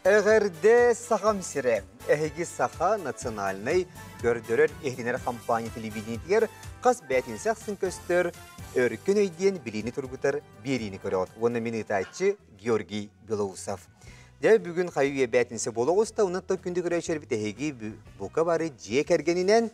Эҕэрдэ Сахам сирэ! Эһиги Саха национальнай көрдөрөр иһитинэр компания телевидениетигэр хас бээтинсэ ахсын көстөр Өркөн өй диэн билиини тургутар биэриини көрөҕүт уонна мин ыытааччы Георгий Белоусов. Дьэ бүгүн хайы үйэ бээтинсэ буола оҕуста, онон күндү көрөөччүлэрбит эһиги бука бары дьиэ кэргэнинэн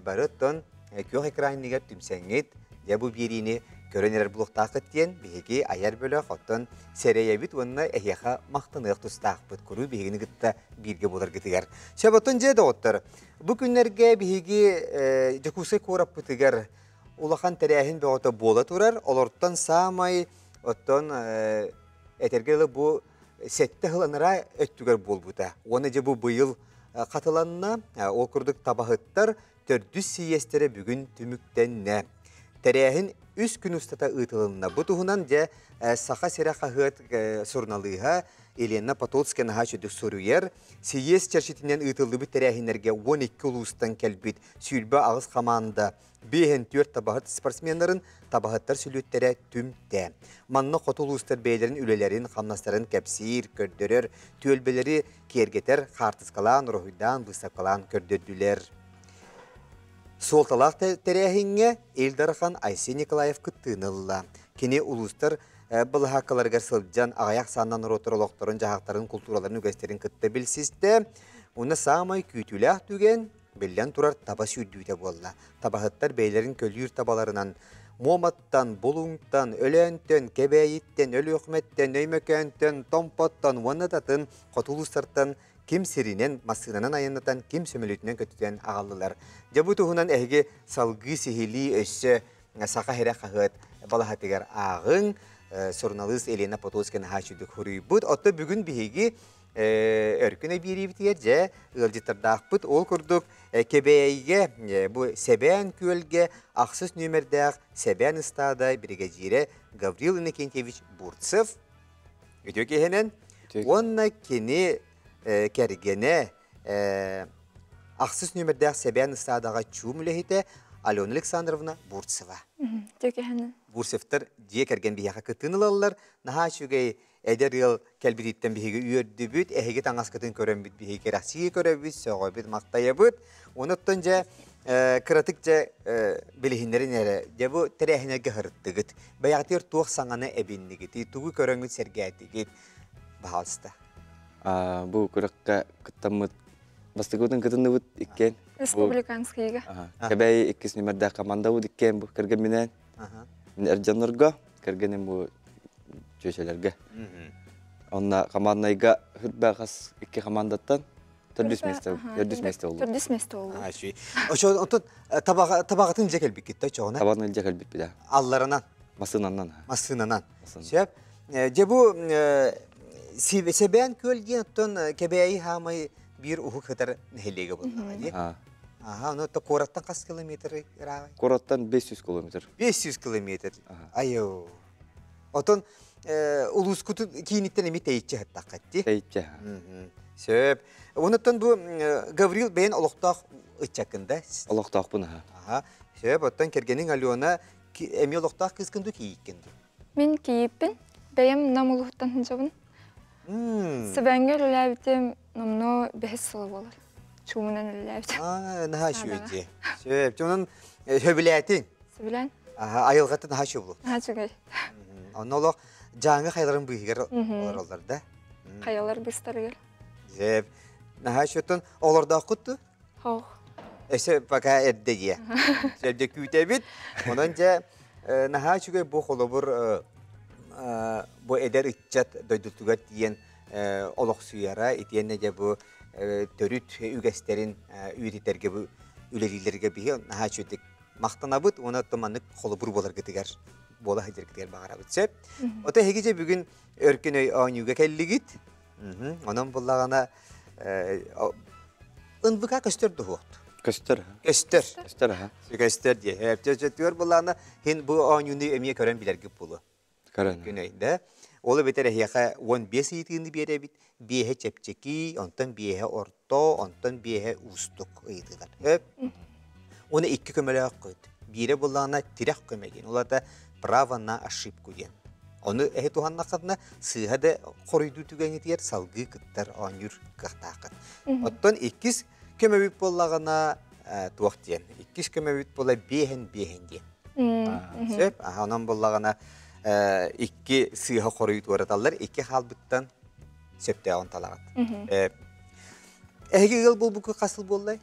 бары оттон күөх экран иннигэр түмсэҥҥит, дьэ бу биэриини көрөн эрэр булуохтааххыт диэн биһиги айар бөлөх оттон сэрэйэбит уонна эһиэхэ махтаныах тустаахпыт куруу биһигини кытта бииргэ буоларгытыгар. Сөп оттон дьэ доҕоттор, бу күннэргэ биһиги Дьокуускай куораппытыгар улахан тэрээһин бөҕөтө буола турар. Олортон саамай оттон этэргэ дылы бу сэттэ сыл анараа өттүгэр буолбута. Уонна дьэ бу быйыл хатыланна. Ол курдук табаһыттар төрдүс сийиэстэрэ бүгүн түмүктэннэ. Тэрээһин үс күн устата ыытылынна. Бу туһунан дьэ Саха сирэ хаһыат суруналыыһа Елена Потоцкая наһаа үчүгдүк суруйар. Сийиэс чэрчитинэн ыытыллыбыт тэрээһиннэргэ 12 улуустан кэлбит 28 хамаанда 54 табаһыт спортсменнарын табаһыттар сүлүөттэрэ түмтэ. Манна хоту улуустар бэйэлэрин үлэлэрин, хамнастарын кэпсиир, көрдөрөр, түөлбэлэри киэргэтэр, хаартыскалаан, уруһуйдаан, быыстапкалаан көрдөрдүлэр. Суолталаах тэрээһиҥҥэ Ил Дархан Айсен Николаев кыттыыны ылла. Кини улуустар былаһааккаларыгар сылдьан аҕыйах сааннан норуоттар олохторун-дьаһахтарын, култуураларын үгэстэрин кытта билсистэ. Уонна саамай күүтүүлээх түгэн Биллэн турар, таба сүүрдүүтэ буолла. Табаһыттар бэйэлэрин көлүүр табаларынан Муоматтан, Булуҥтан, Өлөөнтөн, Кэбээйиттэн, Өлүөхүмэттэн, Өймөкөөнтөн, Томпоттон уонна да атын хоту улуустартан ким сиринэн, массыынанан айаннатан, ким сөмөлүөтүнэн көтүтэн аҕаллылар. Дьэ бу туһунан эһиги салгыы сиһилии өссө Саха сирэ хаһыат балаһатыгар ааҕыҥ. Суруналыыс Елена Потоцкая наһаа үчүгдүк суруйбут. Оттон бүгүн биһиги Өркүн эбиэриибитигэр дьэ ыалдьыттардаахпыт. Ол курдук Кэбээйигэ бу Сэбээн күөлгэ ахсыс нүөмэрдээх Сэбээн ыстаада биригэдьиирэ Гаврил Иннокентьевич Бурцев үтүө киһинэн уонна кини кэргэнэ ахсыс нүөмэрдээх Сэбээн ыстаадаҕа чуум үлэһитэ Алена Александровна Бурцева. Үтүө киһинэн. Бурцевтар дьиэ кэргэн биһиэхэ кыттыыны ылаллар. Наһаа үчүгэй Эдэр ыал кэлбититтэн биһиги үөрдүбүт, эһиги таҥаскытын көрөммүт биһиги кэрэхсии көрөбүт, сөҕөбүт, махтайабыт. Онуттан дьэ кыратык дьэ билиһиннэрин эрэ, дьэ бу тэрээһинэргэ сырыттыгыт. Бэйэҕитигэр туох саҥаны эбиннигитий, тугу көрөҥҥүт сэргээтигит? Баһаалыста. Бу күрэххэ кыттаммыт бастакыбытын кытынныбыт иккиэн. Республиканскийга. Кэбээйи иккис нүмердээх командабыт иккиэн бу кэргэмминээн. Мин эр дьоннорго, кэргэним бу чүөчэлэргэ. Онно команднайга хүрбэ хас икки командаттан төрдүс месте төрдүс месте болду. Төрдүс месте болду. Ошо отут табаҕытын дьэ кэлбиккит да чоҕуна? Табаҕын илдьэ кэлбиппит да. Алларынан. Массыынанан. Массыынанан. Сөп. Дьэ бу Сэбээн күөл диэн оттон Кэбээйи хаамай биир уһук сытар нэһилиэгэ буоллаҕа дии. Аха, ону куораттан хас километр ыраҕай? Куораттан 500 километр. 500 километр. Айо. Отон улуускутун кииниттэн эми тэйиччи сыттаххат дии. Тэйиччи. Сөп. Онуттан бу Гаврил бэйэн олохтоох ыччаккын да? Олохтоохпун аха. Аха. Сөп. Оттон кэргэниҥ Алена эми олохтоох кыыскын ду кийииккин ду? Мин кийииппин. Бэйэм Нам улууһуттан сылдьабын. Сыбэҥҥэ үлэлээбитим номнуо бэһис сыла буолар. Чуумунан үлэлээбитим. Аа, наһаа үчүгэй дии. Сөп. Онон сөбүлээтиҥ. Сөбүлээн. Аха, айылҕата наһаа үчүгэй буолуо. Наһаа үчүгэй. Онно олох Дьааҥы хайаларын быыһыгар олороллор да? Хайалар быыстарыгар. Сөп. Наһаа үчүгэй. Оҕолордооххут дуу? Хоох. Өссө пока эрдэ дии. Эрдэ күүтэбит. Онон дьэ наһаа үчүгэй бу холобур бу эдэр ыччат дойдутугар тиийэн олохсуйара итиэннэ дьэ бу төрүт үгэстэрин үйэтитэргэ бу үлэлииллэргэ биһи наһаа үчүгдүк махтанабыт уонна маннык холобур буоларгытыгар буола сылдьаргытыгар баҕарабыт сөп. Ото эһиги дьэ бүгүн өркөн өй оонньууга кэллигит. Онон буллаҕына ынбыка көстөр дуһуохту. Көстөр. Көстөр. Көстөр аха. Көстөр дии. Түөр буллаҕына хин бу оонньууну эмиэ көрөн билэргит буолуо. Көрөн. Күнөй да. Ол эбэтэр эһиэхэ 15 ыйытыыны биэрэбит. Биэһэ чэпчэки, онтон биэһэ орто, онтон биэһэ уустук ыйытыылар. Өп. Уонна икки көмөлөөх көт. Биирэ буллаҕына тирэх көмө диэн. Ол аата право на ошибку диэн. Ону эһи туһаннаххытына сыыһа да хоруйдуу түгэҥҥитигэр салгыы кыттар оонньуур кыахтааххыт. Оттон иккис көмөбүт буоллаҕына туох диэн? Иккис көмөбүт буола биэһэн биэһэн диэн. Сөп. Онон буоллаҕына икки сыыһа хоруйу туораталлар, икки хаалбыттан сөптөөҕүн талаҕыт. Эһиги ыал буолбуккут хас сыл буоллай?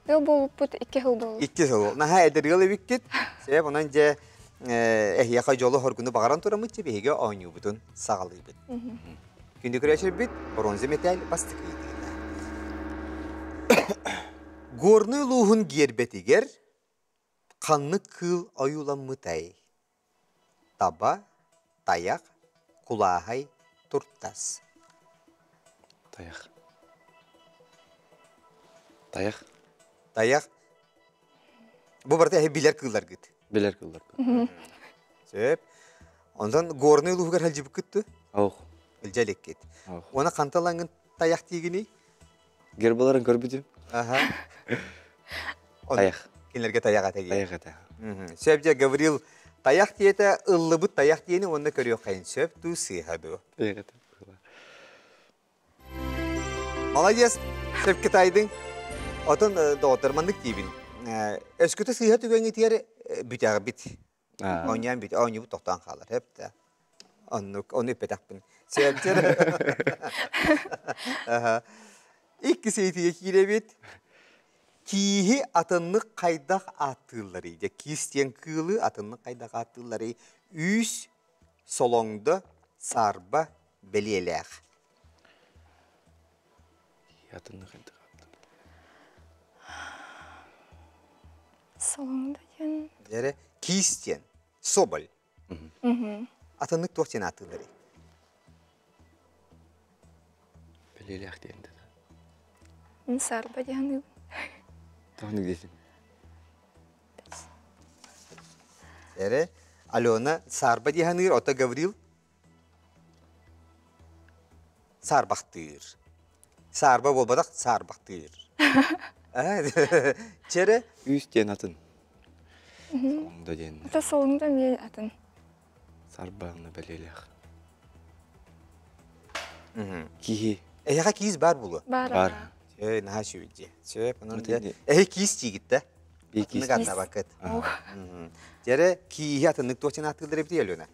Ыал буолбуппут икки сыл буолла. Икки сыл. Наһаа эдэр ыал эбиккит. Сөп, онон дьэ эһиэхэ дьолу хоргуну баҕаран тураммыт биһиги оонньуубутун саҕалыыбыт. Күндү көрөөччүлэрбит, бронза мэтээл бастакы ыйытыыта. Горнай улууһун гиэрбэтигэр ханнык кыыл ойууламмытай? Таба, тайах, кулааһай, туртас. Тайах. Тайах. Тайах. Бу барыта эһи билэр кыылларгыт. Билэр кыылларгыт. Сөп. Онтон Горнай улууһугар сылдьыбыккыт дуу? Ох. Илдьэ иликкит. Уонна ханталаҥҥын тайах диигиний? Гербаларын көрбүтүм. Аха. Тайах. Кинилэргэ тайах этэ дии. Тайах этэ. Сөп дьэ, Гаврил тайах диэтэ, ыллыбыт тайах диэни уонна көрүөххэйин сөп дуу, сыыһа дуу? Тайах этэ. Молодец, сөпкө таайдыҥ. Отон доҕоттор маннык диибин. Өскөтө сыыһа түгэҥҥитигэр бүтэҕбит. Оонньоон бүт, оонньуубут тохтоон хаалар, сөп да. Оннук, ону эппэтэхпин. Сөптөр. Иккис ыйытыыга киирэбит. Кииһи атыннык хайдах ааттыылларый? Дьэ, киис диэн кыылы атыннык хайдах ааттыылларый? Үүс, солоҥдо, саарба, бэлиэлээх. Атыннык хайдах ааттыыллар? Солоҥдо диэн. Дьэрэ, киис диэн. Соболь. Атыннык туох диэн ааттыылларый? Бэлиэлээх диэн да. Мин саарба диэн Тоҕо диэтин? Эрэ, Алена саарба дии саныыр, ото Гаврил саарбахтыыр. Саарба буолбатах, саарбахтыыр. Чэрэ? Үүс диэн атын. Солоҥдо диэн. Ата солоҥдо эмиэ атын. Сарбаҕына бэлиэлээх. Киһи. Эһиэхэ киис баар буолуо? Баар. Баар. Ээ, наһаа үчүгэй дии. Сөп, онон дьэ, эһи киис диигит да? Бии киис. Атыннык ааттаабаккыт. Дьэрэ, кииһи атыннык туох диэн ааттыыллар эбитий, Алена?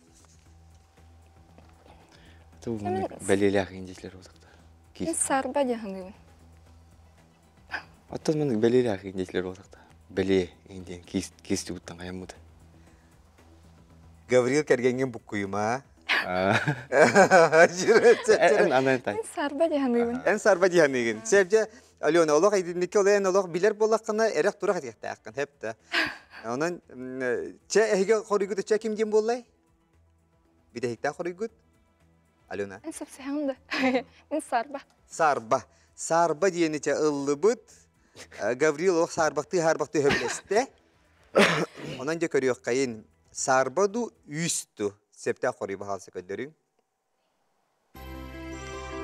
Бэлиэлээх индичлэр буолуохтар. Киис. Сарба диэхингибин. Оттон маннык бэлиэлээх индичлэр буолуохтар. Бэлиэ индиэн киис киис тугуттан хайаммыт. Гаврил кэргэҥҥин буккуйума. Эн анай Эн сарба диэхингибин. Эн сарба диэхингин. Сепже Алена олох эдинникке ол эн олох билэр буоллаххына эрэх турах этиэхтээххин хепте. Онон чэ эһиги хоруйгут чэ ким диэн буоллай? Бүтэһиктээх хоруйгут? Алена. Эн сөпсөһөҥ да. Мин сарба. Сарба. Сарба диэни чэ ыллыбыт. Гаврил олох саарбахтыы-саарбахтыы сөбүлэстэ. Онон дьэ көрүөххэйин. Саарба ду, үүс ду. Сөптөөх хоруй баһаалса көрдөрүҥ.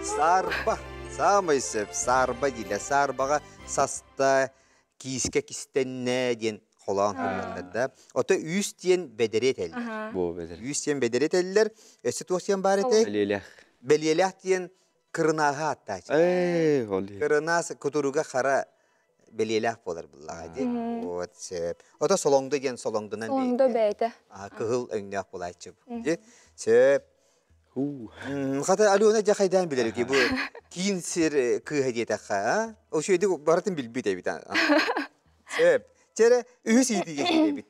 Саарба. Саамай сөп. Саарба дииллэр. Саарбаҕа саста, киискэ кистэннэ диэн холоон суруйаллар да. Ото үүс диэн бэдэри этэллэр. Бу бэдэр. Үүс диэн бэдэри этэллэр. Өссө туох диэн баар этэй? Бэлиэлээх. Бэлиэлээх диэн кырынааһы ааттааччы. Ээ, ол Кырынаас кутуруга хара бэлиэлээх буолар буллаҕа дии. Вот сөп. Ото солоҥдо диэн солоҥдунан Солоҥдо бэйэтэ. Кыһыл өҥнөөх буолааччы. Сөп. Хата Алена дьэ хайдаан билэр ки бу киин сир кыыһа диэтэххэ, а? Ошуйдук барытын билбит эбит. Сөп. Чэрэ үһүс иитиигэ киирэбит.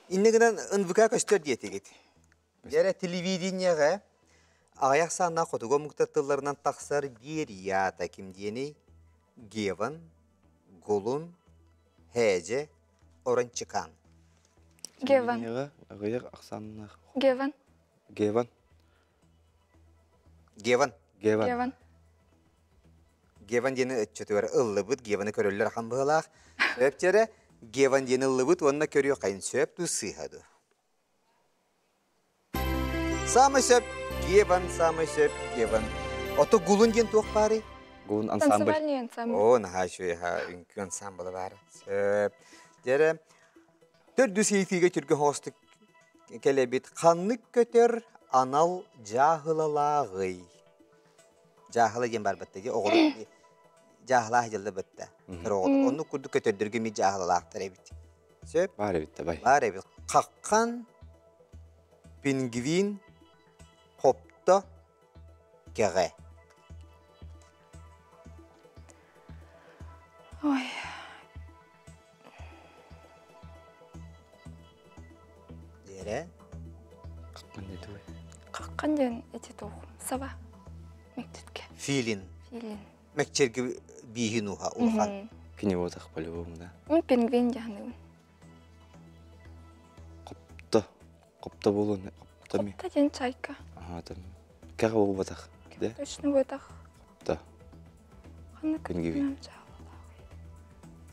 Инне гынан НВК көстөр диэтигит. Дьэрэ телевидениеҕэ аҕыйах сааннаах хотугу омуктар тылларынан тахсар биэрията ким диэний? Геван, Гулун, Һээдьэ, Оранчикан. Геван. Аҕыйах ахсааннаах. Геван. Геван. Геван. Геван. Геван. Геван диэни өччөтүгэр ыллыбыт, Геваны көрөллөр ахан быһылаах. Сөп Геван диэни ыллыбыт уонна көрүөххэйин сөп дуу сыыһа дуу. Саамай сөп Геван, саамай сөп Геван. Ото Гулун диэн туох баарый? Гулун ансамбль. Танцевальный ансамбль. О, наһаа үчүгэй, үҥкүү ансамбла баар. Сөп. Дьэрэ, төрдүс иитиигэ түргэн хоҕустук Кэлэбит ханнык көтөр анал дьааһылалааҕый? Дьааһыла диэн барбатта дии оҕолор дьааһылаах дьылла бытта. Оҕолор оннук курдук көтөрдөргө ми дьааһылалаахтар эбит. Сөп? Баар эбит бай. Баар эбит. Хаххан, пингвин, хопто, кэҕэ. Ой. Диэрэ. Хаххан диэн тугуй? Хаххан диэн эти туох? Саба. Мектүтке. Филин. Филин. Мэкчэрги бииһин уха улахан. Кини буотах по-любому, да. Мин пингвин диэханыгын. Хопто. Хопто буолуон. Хопто ми. Хопто диэн чайка. Аха, там. Кэҕэ буолбатах. Да? Точно буотах. Хопто. Ханнык Пингвин.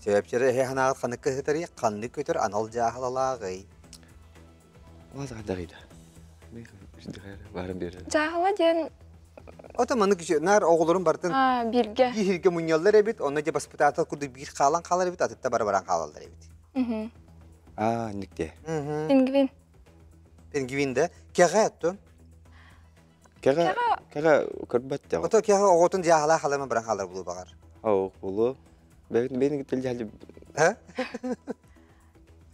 Сөпчөрө эһэ ханаҕыт ханнык кыһытарый, ханнык көтөр анал дьааһылалааҕый? Баарын биэрэр. Дьааһыла диэн Ото маннык наар оҕолорун бартын бииргэ бииргэ мунньаллар эбит, онно дьэ баспытаатал курдук биир хаалан хаалар эбит, атытта бара баран хаалаллар эбит. Аа, никте. Пингвин. Пингвин да? Кэҕэ оттон? Кэҕэ кэҕэ көрбөт да. Ото кэҕэ оҕотун дьааһылаа халама баран хаалар булу баҕар. Оо, булу. Бэйин бэйин кытта Ха?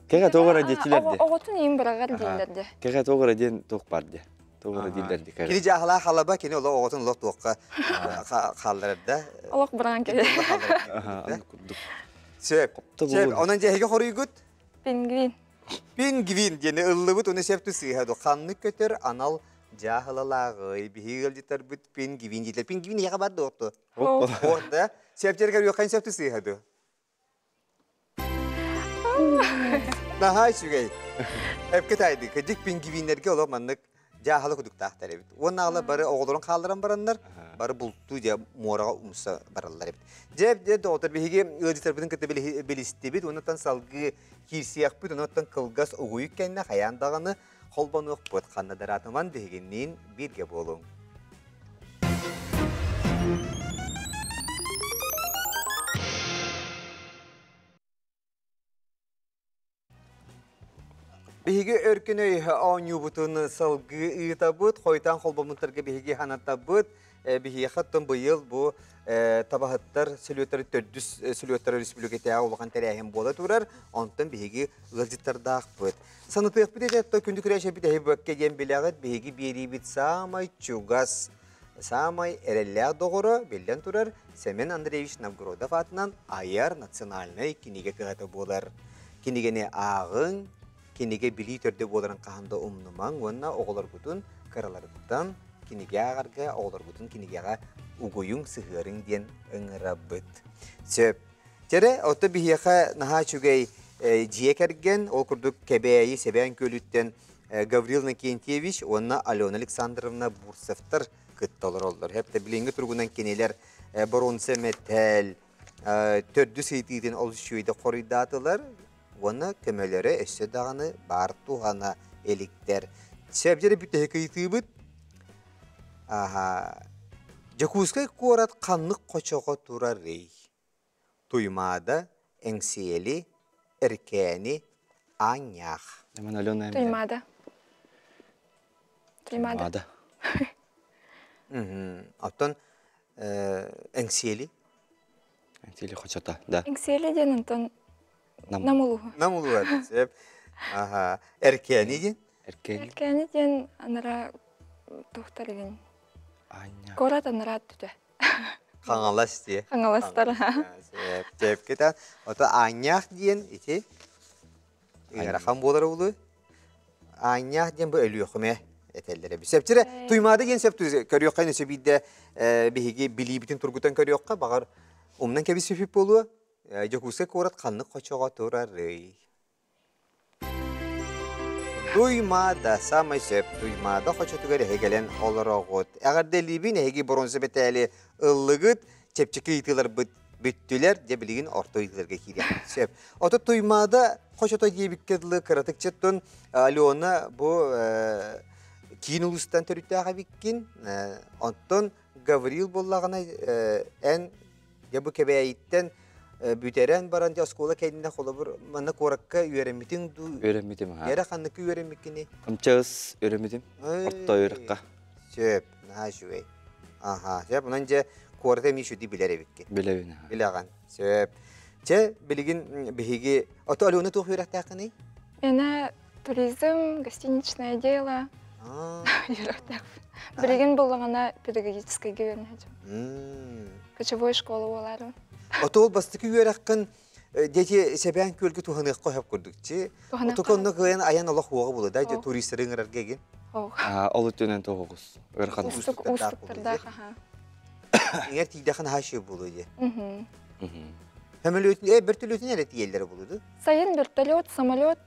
Кэҕэ тоҕора диэчилэр де. Оҕотун иин быраҕар дииллэр де. Кэҕэ тоҕора диэн туох бар де. Тоҕора дииллэр де. Кини дьааһылаа халаба, кини олох оҕотун олох туохха хаалларар да. Олох быраҕан кэлэр. Сөп. Сөп. Онон дьэһиги хоруйгут? Пингвин. Пингвин диэни ыллыбыт, уну сөп сыыһа ду. Ханнык көтөр анал дьааһылалааҕый? Биһиги ыалдьыттарбыт пингвин дииллэр. Пингвин эйиэхэ бар дуо отту? Орда. Сөптер көрүөххэ сөп сыыһа ду. Наһаа үчүгэй. Эпке тайды. Кырдьык пингвиннэргэ олох маннык дьааһыла кудуктаахтар эбит. Уонна аҕалар бары оҕолорун хаалларан бараннар, бары бултуу дьэ муораҕа умса бараллар эбит. Дьэ, дьэ доҕоттор биһиги ыалдьыттарбытын кытта билистибит, уоннаттан салгыы киирсиэхпит, онуттан кылгас угуйук кэннэ хайаан даҕаны холбонуохпут. Ханна дараатыман биһигинниин бииргэ буолуҥ. Биһиги өркөн өй оонньуубутун салгыы ыытабыт, хойутаан холбоммуттарга биһиги ханатабыт. Биһиэхэ оттон быйыл бу табаһыттар сүлүөттары төрдүс сүлүөттары республикатааҕы улахан тэрээһин буола турар. Онтон биһиги ыалдьыттардаахпыт. Санатыахпыт этэ, оттон күндү күрээшэбит эһи диэн билэҕит, биһиги биэриибит саамай чугас, саамай эрэллээх доҕоро, биллэн турар, Семен Андреевич Новгородов аатынан айар национальнай кинигэ кыһата буолар. Кинигэни ааҕыҥ, кинигэ билии төрдө буоларын хаһан да умнумаҥ уонна оҕолоргутун кыраларыттан кинигэ ааҕарга, оҕолоргутун кинигэҕэ угуйуҥ, сыһыарыҥ диэн ыҥырабыт. Сөп. Чэрэ, отто биһиэхэ наһаа үчүгэй дьиэ кэргэн, ол курдук Кэбээйи Сэбээн Күөлүттэн Гаврил Накентьевич уонна Алена Александровна Бурцевтар кытта олороллор. Хэптэ билиҥҥи туругунан кинилэр боруонса мэтээл төрдүс ыйытыытын олус үчүгэйдик хоруйдаатылар уонна көмөлөрө өссө даҕаны баар туһана иликтэр. Сөбдьэри бүтэһик ыйытыыбыт. Аха. Дьокуускай куорат ханнык хочоҕо турарый? Туймаада, Эҥсиэли, Эркээни, Аанньаах. Алена Туймаада. Туймаада. Оттон Эҥсиэли? Эҥсиэли хочото, да. Эҥсиэли диэн онтон Нам улууһа. Нам улууһа, сөп. Аха. Эркээни диэн? Эркээни. Эркээни диэн анара туохтар игин. Аанньаах. Куорат анара түтэ. Хаҥалас дии. Хаҥаластар. Сөп, сөп. Ото Аанньаах диэн ити ыарахан буолар улуу. Аанньаах диэн бу Өлүөхүмэ этэллэр эбит. Сөпчүрэ Туймаада диэн сөп көрүөххэ өссө биирдэ биһиги билиибитин тургутан көрүөххэ баҕар умнан кэбиспиппит буолуо. Дьокуускай куорат ханнык хочоҕо турарый? Туймаада саамай сөп Туймаада хочотугар эһи кэлэн олороҕут. Эҕэрдэлиибин эһиги боруонса бэтээли ыллыгыт, чэпчэки ыйытыыларбыт бүттүлэр, дьэ билигин орто ыйытыыларга киириэхпит сөп. Ото Туймаада хочото диэбиккэ дылы кыратык четтун Алена бу киин улуустан төрүттээх эбиккин. Онтон Гаврил буоллаҕына эн дьэ бу Кэбээйиттэн Бүтэрэн баран дьэ оскуола кэннэ холобур манна куоракка үөрэммитиҥ дуу? Үөрэммитим аха. Эрэ ханнык үөрэммиккиний? МЧС үөрэммитим. Орто үөрэххэ. Сөп, наһаа үчүгэй. Аха, сөп, онон дьэ куораты эмиэ үчүгэй билэр эбиккин. Билэбин аха. Билэҕин. Сөп. Чэ, билигин биһиги ото Алена туох үөрэхтээххиний? Мена туризм, гостиничное дело үөрэхтээхпин. Билигин буллаҕына педагогическайга үөрэнэ сылдьабын. Кочевой школа буолаарым. Ото ол бастакы үөрэххин дети Сэбээн Күөлгэ туһаныахха сөп курдук чи. Отоко онно кыайан айан олох уоҕа була да туристары ыҥырарга эгин. Ол өттүнэн тоҕус. Ыарахан. Уустуктардаах аха. Иҥэр тиийдэхин хаашыы буолуо дии. Сөмөлүөтүн, бөртөлүөтүн эрэ тиийэллэрэ буолуо дуу? Сайын вертолет, самолет.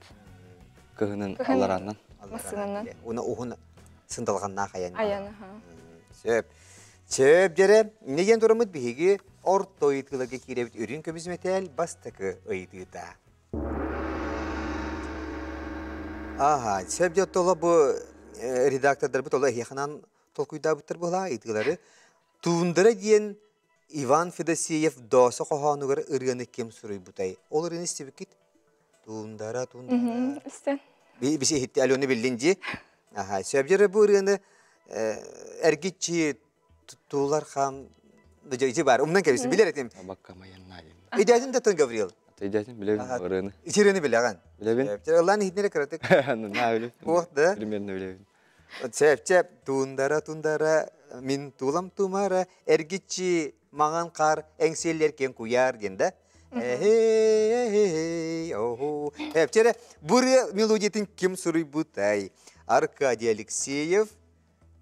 Кыһынын алларааннан. Массыынанан. Уна уһун сындалҕаннаах айан. Айан, аха. Сөп. Сөп дьэрэ, не диэн тураммыт биһиги орто ыйытыыларга киирэбит үрүҥ көмүс мэтээл бастакы ыйытыыта. Аха, сөп дьэ оттоло бу редактордарбыт оло эһиэхэнэн толкуйдаабыттар буолаа ыйытыылары. Туундара диэн Иван Федосеев Доосо хоһоонугар ырыаны ким суруйбутай? Ол ырыаны истибиккит? Туундара, туундара. Истэн. Биси иһитти Алена биллин дии. Аха, сөбдөрө бу ырыаны эргиччи тулар хам ити бар. Умнан кэбис, билер этим. Абакка майанна диэн. Идэтин да тон Гаврил. Идэтин билебин ырыаны. Ити ырыаны билэҕин. Билебин. Ыллаан иһитинere кыратык. На билебин. Уох да. Примерно билебин. Сөп, туундара, тундара, мин тулам тумара, эргиччи маҥан хаар эҥсиэллэр киэн куйаар диэн да. Эхей, оху. Эпчере, бу ырыа мелодиятын ким суруйбутай? Аркадий Алексеев,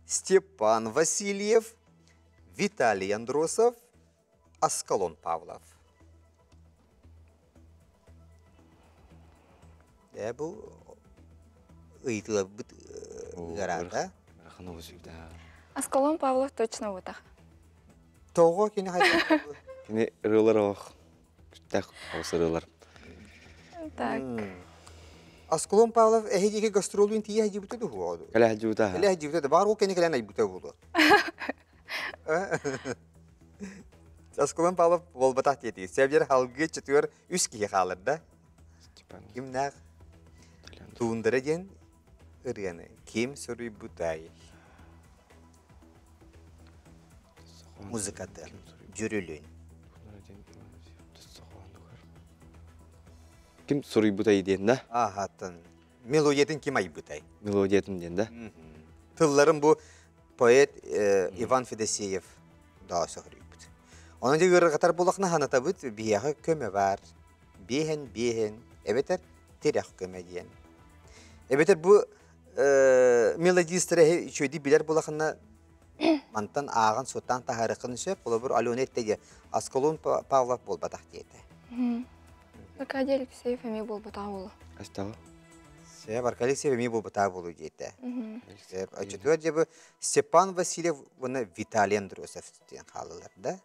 Степан Васильев, Виталий Андросов, Аскалон Павлов. Э, бу ыйытыларбыт ыараата. Аскалон Павлов точно утах. Тоҕо кини хайдах Кини ырыалар ох күттээх оҕус ырыалар. Так. Аскалон Павлов эһиги гастролуин тиийэ дьибүтэ дуһуо. Кэлэ дьибүтэ. Кэлэ дьибүтэ бар ол кини кэлэн айбыта буолуо. Аскалон Павлов буолбатах диэтии. Север халгы четвер үс киһи хаалар да. Кимнээх Туундара диэн ырыаны ким суруйбутай? Музыкаты дьүрүлүн. Ким суруйбутай диэн да? Аһатын. Мелодиятын ким айбытай? Мелодиятын диэн да? Тылларын бу поэт Иван Федосеев да соһуруйбут. Онон дьэ ыарырҕатар буолахна ханатабыт биһиэхэ көмө баар. Биэһэн биэһэн эбэтэр тирэх көмө диэн. Эбэтэр бу мелодистар үчүгэйдик билэр буолахына мантан ааҕан суоттаан таһаарыаххын сөп. Холобур, Алена этте диэ Аскалон Павлов буолбатах диэтэ. Аркадий Алексеев эмиэ буолбатаҕа буолуо. Астаҕа? Сөп, Аркадий Алексеев эмиэ буолбатаҕа буолуо диэтэ. Сөп. Оччотугар дьэ бу Степан Васильев уонна Виталий Андросов диэн хааллылар да?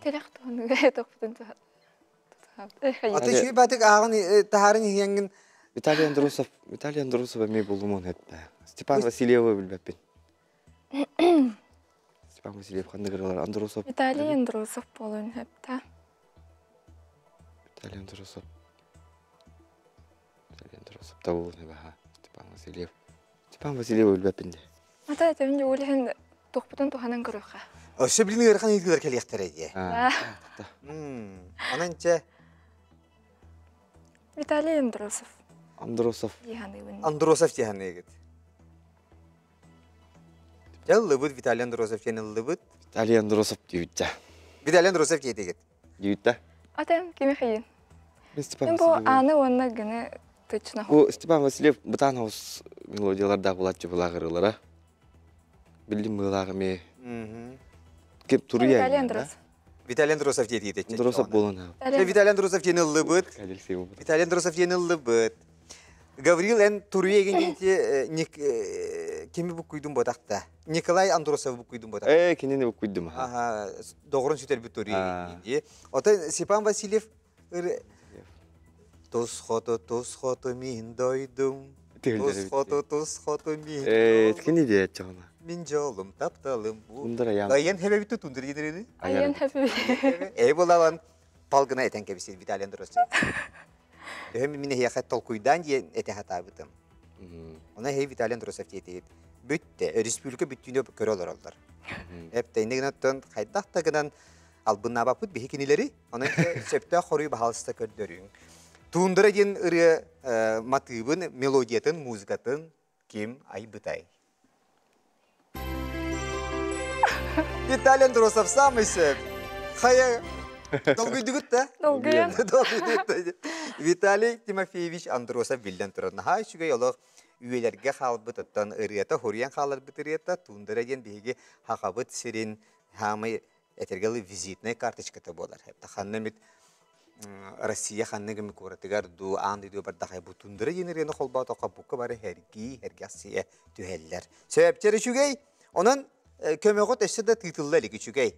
Тирэх туһаныга тохпутун Аты үчүгэй баатык ааҕын таһаарын иһиэҥҥин Виталий Андросов Виталий Андросов эмиэ булумун эттэ. Степан Васильевы билбэппин. Степан Васильев ханнык ырыалар Андросов Виталий Андросов буолуон сөптөөх. Виталий Андросов Виталий Андросов табылын баха Степан Васильев Степан Васильевы билбэппин де. Ата этэмин ол иһин туохпутун туһанан көрүөххэ. Өссө билин ыарахан ыйытыылар кэлиэхтэрэ дии. Онон чэ Виталий Андросов. Андросов. Андросов диэханыгыт. Дьэ ыллыбыт Виталий Андросов диэн ыллыбыт. Виталий Андросов диэбиттэ. Виталий Андросов диэтигит. Диэбиттэ. Ата кими хайын? Степан Бу аны уонна гыны точно. Бу Степан Васильев бытаан хаус мелодиялардаах булааччы былааҕырыылара. Биллим быылааҕы эмиэ. Ким туруйа? Виталий Андросов. Виталий Андросов диэтигит. Андросов буолан. Виталий Андросов диэн ыллыбыт. Виталий Андросов диэн ыллыбыт. Гаврил эн туруйа эгин диэнти кими буккуйдун ботахта? Николай Андросов буккуйдун ботахта. Э, кинини буккуйдум. Аха, доҕорун сүтэрбит туруйа эгин Ота Степан Васильев Тус хоту, тус хоту мин дойдум. Тус хоту, тус хоту мин Э, кини диэччэҕина. Мин дьолум, тапталым. Тундра аян. Айан хэбэбит тундра диэн Айан хэбэбит. Эй булалан палгына этен кэбисир Виталий Андросович. Төһө мин эһиэхэ толкуйдаан диэн этэ хатаабытым. Она хей Виталий Андросов диэтигит. Бүттэ, республика бүттүүнү көрө олороллор. Эптейне гынан хайдах да гынан албыннаабаппыт биһи кинилэри, онон сөптөөх хоруй баһаалыста көрдөрүҥ. Тундра диэн ырыа матыыбын, мелодиятын, музыкатын ким айбытай? Виталий Андросов самый сөп. Хайа, долгуйдугут да? Долгуйан. Виталий Тимофеевич Андросов биллэн турар. Наһаа үчүгэй олох үйэлэргэ хаалбыт оттон ырыата, хуруйан хааларбыт ырыата Тундра диэн биһиги хахабыт сирин хаамай этэргэ визитная карточката буолар. Ханна эмит Россия ханнык эмит куоратыгар дуу, аан дойду бардахай бу тундра диэн ырыаны холбоотоххо букка бары хэргии, хэргэхсийэ түһэллэр. Сөптөр үчүгэй. Онон көмөҕүт өссө да тыытылла илик үчүгэй.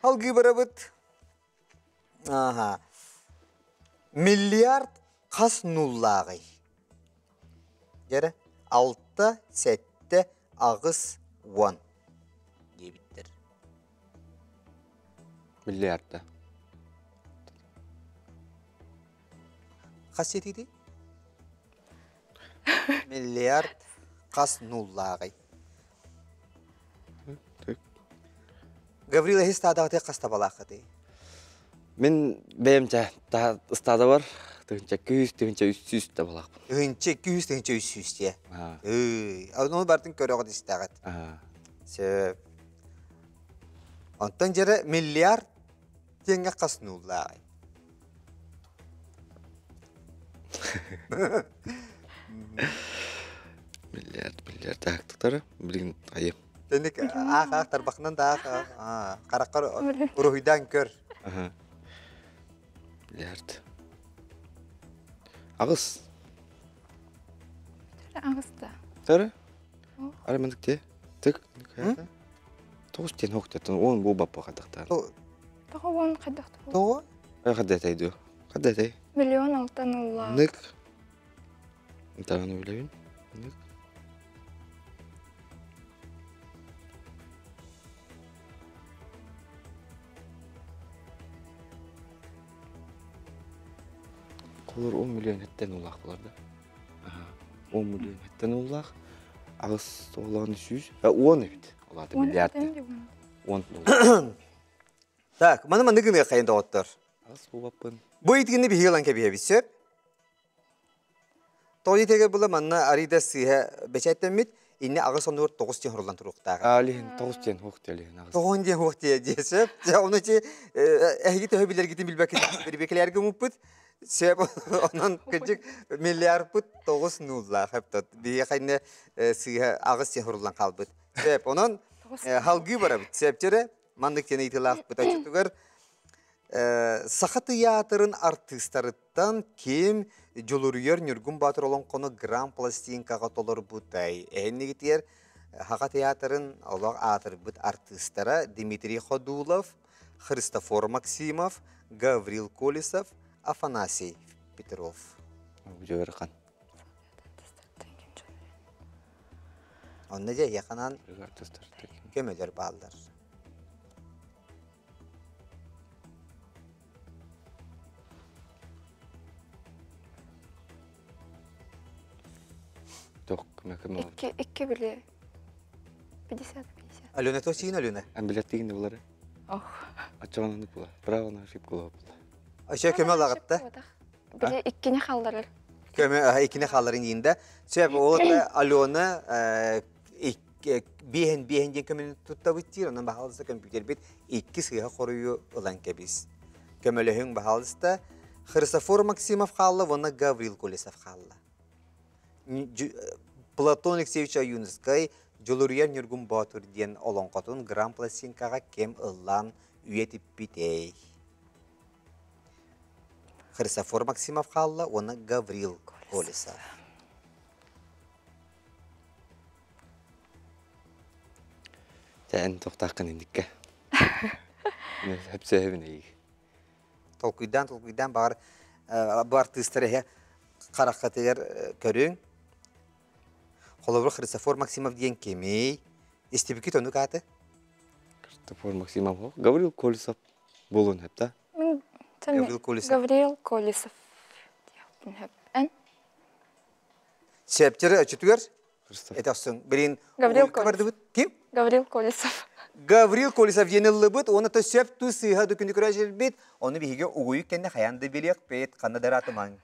Алгыы барабыт. Аха. Миллиард хас нуллааҕый? Дьэрэ, 6, 7, 8, 10 диэбиттэр. Миллиарда. Хас сетиди? Миллиард хас нуллааҕый? Гаврил эһи ыстаадаҕытыгар хас табалааххытый? Мин бэйэм чэ ыстаада бар 1200 1300 табалаахпын. 1200 1300 диэ. Ыы, ону бартын көрөҕүт истэҕит. Сөп. Онтон дьэрэ миллиард тиэҥҥэ хас нууллааҕый? Миллиард, миллиард аактыктары билигин айым. Тэнник аах аах тарбахынан да аах аах хараххар уруһуйдаан көр. Миллиард. Аҕыс. Аҕыс да. Тары? Ары мындык те. Тык. Тоҕус диэн хоктаттан уон бу баппа хадахтаан. Тоҕо уон хайдах Тоҕо? Хаддатай дуо? Хаддатай. Миллион алтан уллаа. Нык. Таҕаны билэбин. Нык. Колор 10 миллион хэттэн улаах булар да. 10 миллион хэттэн улаах. Аҕыс тоҕулаан сүүс. 10 эбит. Улаата миллиард. 10 Так, маны маннык гыныаххайын доҕоттор. Аҕыс буолбаппын. Бу итигини биһиги ылан кэбиһэбит сөп. Тоҕо диэтэгэ була манна арыйда сыыһа бэчээттэммит, инне аҕыс оннугар тоҕус диэн хоруллан туруохтаах. Алиһин тоҕус диэн хуох диэн аҕыс. Тоҕон диэн хуох диэ диэ сөп. Дьэ ону чи эһиги төһө билэргитин билбэккит бирбекелерге умуппут. Сөп онон кырдьык миллиардпыт тоҕус нууллаах эптот. Биһиэхэ инне сыыһа аҕыс диэн хоруллан хаалбыт. Сөп онон халгыы барабыт. Сөпчөрө маннык диэн ыйытыылаахпыт оччотугар Саха тыйаатырын артыыстарыттан ким Дьулуруйар Ньургун Баатыр олоҥхону гран-пластинкаҕа толорбутай? Эһиннигитигэр Саха театрын олох аатырбыт артыыстара Дмитрий Ходулов, Христофор Максимов, Гаврил Колесов, Афанасий Петров. Дьуөрхан. Онно дьэ эһиэхэ көмөлөр бааллар. Туох көмө Икки, икки били 50 на 50. Алена то сиин Алена. Амбилаттыгин булары. Ох. Аччаҕананы була. Право на ошибку була. Өсө көмө лагытта. Били иккини халларар. Көмө иккини халларын иинде. Сөп ол Алена биэһин биэһин диэн көмөнү туттабыт диир, онон баһаалыста компьютербит икки сыыһа хоруйу ылан кэбис. Көмөлөһүҥ баһаалыста Христофор Максимов хаалла уонна Гаврил Колесов хаалла. Платон Алексеевич Ойуунускай Дьулуруйар Ньургун Боотур диэн олоҥхотун гран-пластинкаҕа кэм ыллаан үйэтиппитэй. Христофор Максимов хаалла уонна Гаврил Колесов. Эн тохтааххын инникке. Хөпсөһөбүн эйиг. Толкуйдаан толкуйдаан баҕар бу артыыстар эһэ хараххатыгар көрүҥ. Холобур, Христофор Максимов диэн кимий? Истибиккит оннук ааты? Христофор Максимов. Гаврил Колесов буолуон сөп да? Гаврил Колесов. Гаврил Колесов. Эн? Септері өчүтүгэр этөхсүн. Билин Гаврил Колесов. Ким? Гаврил Колесов. Гаврил Колесов диэн ыллыбыт, оны то сөп ту сыыһа дүкүнү көрөжелбит, оны биһиги угуйук кэннэ хаян да билиэхпит, ханна да ыраатымаҥ.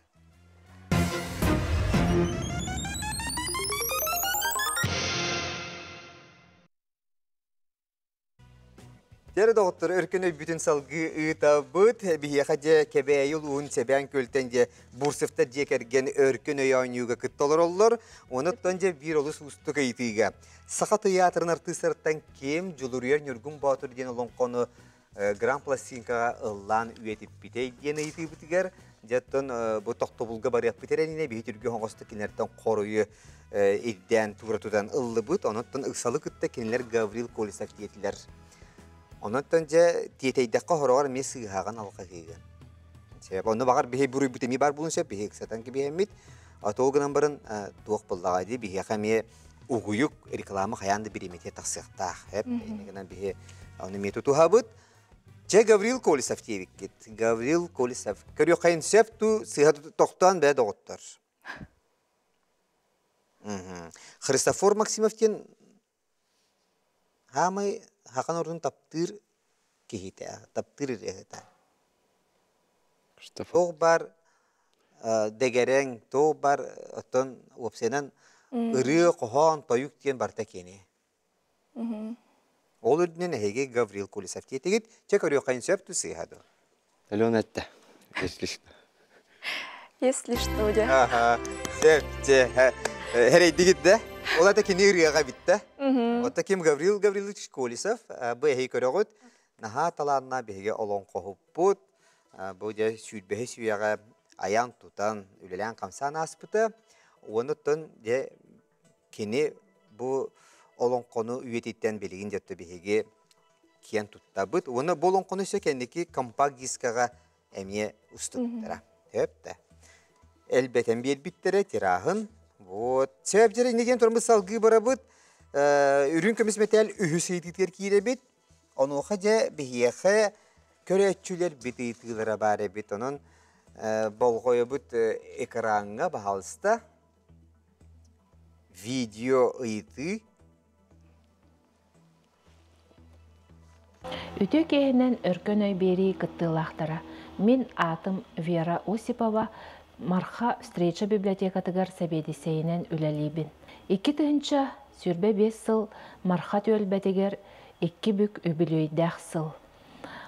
Дьэ доҕоттор, өркөн өйбүтүн салгыы ыытабыт. Биһиэхэ дьэ Кэбээйи улууһун Сэбээн Күөлтэн дьэ Бурцевтар дьиэ кэргэн өркөн өй оонньууга кытта олороллор. Онуттан дьэ биир олус уустук ыйытыыга. Саха тыйаатырын артыыстарыттан ким Дьулуруйар Ньургун Боотур диэн олоҥхону гран пластинкаҕа ыллаан үйэтиппитэй диэн ыйытыыбытыгар дьэ оттон бу тохтобулга барыахпыт эрэнинэ биһи түргү оҥосту кинилэртэн хоруйу ирдээн туура тутан ыллыбыт. Онон ыксалы кытта кинилэр Гаврил Колесов диэтилэр. Онон дьэ тиэтэйдэххэ хороҕор эмиэ сыыһаҕын алҕаһыыгын. Себеп онно баҕар биһи буруйбут эмиэ бар буолун сөп биһи ыксатан кэбиһэммит. Ол гынан баран туох буоллаҕа дии биһиэхэ эмиэ угуйук реклама хайаан да бириэмэтигэр тахсыахтаах. Эп гынан биһи ону эмиэ тутуһабыт. Дьэ Гаврил Колесов диэбиккит. Гаврил Колесов. Көрүөххэйин сөп туу сыыһа тохтоон бээ доҕоттор. Христофор Максимов диэн хаамай хахан ордун таптыыр киһитэ, таптыыр ырыаһыта. Туох бар дэгэрэҥ, туох бар оттон уопсайынан ырыа, хоһоон, тойук диэн барыта киэни. Ол үрдүнэн эһиги Гаврил Колесов диэтигит, чэ көрүөххэ сөп ту сыыһа дуо? Алена этте. Если что. Если что, дьэ. Аха, сөп, дьэ. Эрэйдигит да? Ол это кини ырыаҕа битте. Ота ким Гаврил Гаврилович Колесов, бу эһи көрөҕүт, наһаа талааннаах биһиги олоҥхоһуппут, бу дьэ сүүрбэһис үйэҕэ айан тутан, үлэлээн хамсаан ааспыта. Уонуттан дьэ кини бу олоҥхону үйэтиттэн билигин дьэ биһиги киэн туттабыт. Уонна бу олоҥхону өссө кэнники компакт-дискаҕа эмиэ устубуттара. Сөп да. Элбэтэн биэрбиттэрэ тираһын. Вот. Сөп дьэ иннигин турмут салгыы барабыт. Үрүҥ көмүс мэтээл үһүс ыйытыытыгар киирэбит. Онуоха дьэ биһиэхэ көрөөччүлэр бит ыйытыылара баар эбит. Онон болҕойобут экраҥҥа баһаалыста видео ыйытыы. Үтүө киэһэнэн Өркөн өй биэрии кыттыылаахтара. Мин аатым Вера Осипова, Марха встреча библиотекатыгар сэбиэдиссэйинэн үлэлиибин. 2025 сыл Марха түөлбэтигэр икки бүк үбүлүөйдээх сыл.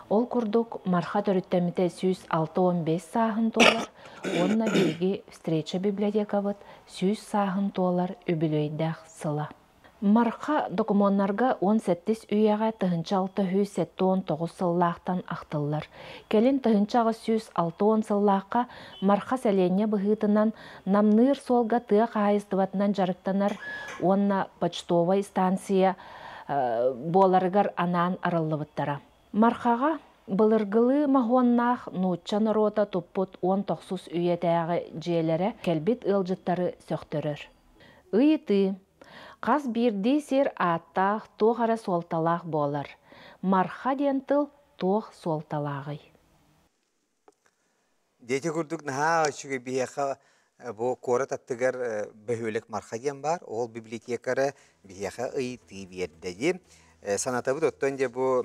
Ол курдук Марха төрүттэммитэ 165 сааһын туолар уонна биһиги встреча библиотекабыт 100 сааһын туолар үбүлүөйдээх сыла. Марха докумуоннарга 17 үйэҕэ 1679 сыллаахтан ахтыллар. Кэлин 1860 сыллаахха Марха сэлиэнньэ быһыытынан Намныыр суолга тыа хаһаайыстыбатынан дьарыктанар уонна почтовай станция буоларыгар анаан арыллыбыттара. Мархаҕа былыргылыы моһуоннаах нуучча норуота туппут 19 үйэтээҕи дьиэлэрэ кэлбит ыалдьыттары сөхтөрөр. Ыйытыы. Хас биирдии сир ааттаах туох эрэ суолталаах буолар. Марха диэн тыл туох суолталааҕый? Дети курдук наһаа үчүгэй биһиэхэ бу куорат аттыгар бөһүөлэк Марха диэн баар. Ол библиотекара биһиэхэ ыйытыы биэрдэ дии. Санатабыт оттон дьэ бу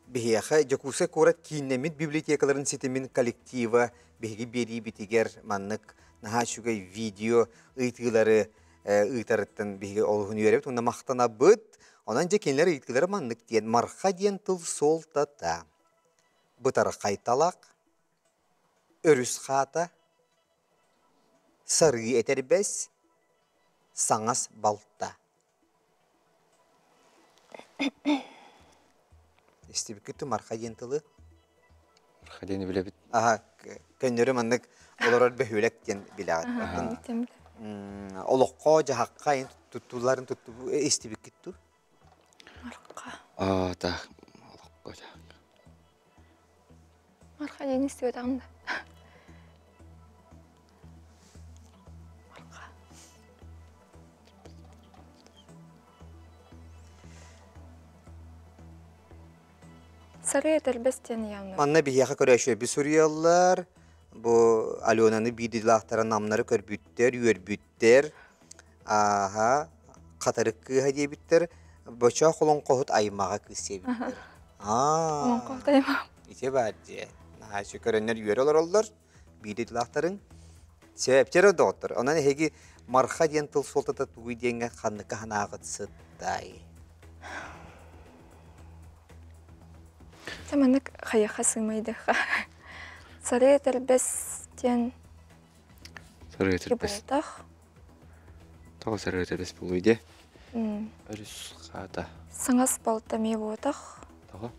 биһиэхэ Дьокуускай куорат кииннэммит библиотекаларын ситимин коллектива биһиги биэриибитигэр маннык наһаа үчүгэй видео ыйытыылары ыытарыттан биһиги олуһун үөрэбит уонна махтанабыт. Онон дьэ кинилэр ыйытыылара маннык диэн Марха диэн тыл суолтата бытархай талах, өрүс хаата, сарыы этэрбэс, саҥас балта. Истибиккит Марха диэн тылы? Марха диэни билэбит. Аха, көннөрү маннык олорор бөһүөлэк диэн билэҕит. Олоххо, дьаһахха туттулларын туттубу истибиккит ту? Марха. Аа, так, олоххо, дьаһахха. Марха диэн истибэтэҕим да. Марха. Сарыы этэрбэс диэн явно. Манна биһиэхэ көрөөччүлэрбит суруйаллар. Бу Аленаны биир дойдулаахтара намнары көрбүттэр, үөрбүттэр. Ааһа, хатырык кыыһа диэбиттэр. Бочоох олоҥхоһут аймаҕа кыыс диэбиттэр. Аа. Олоҥхоһут аймаҕа. Ити баар дьиэ. Наһаа үчүгэй көрөннөр үөрэ олороллор. Биир дойдулаахтарыҥ. Сөп, доҕоттор. Онон эһиги марха диэн тыл суолтата тугуй диэҥҥэ ханныка санааҕыт сыттай? Дьэ маннык хайыха сыымайдыха. Сарыы этэрбэс диэн Сарыы этэрбэс. буолтах. Тоҕо сарыы этэрбэс буолуой диэ? Өрүс хаата. Саҥас балта эмиэ буотах. Тоҕо?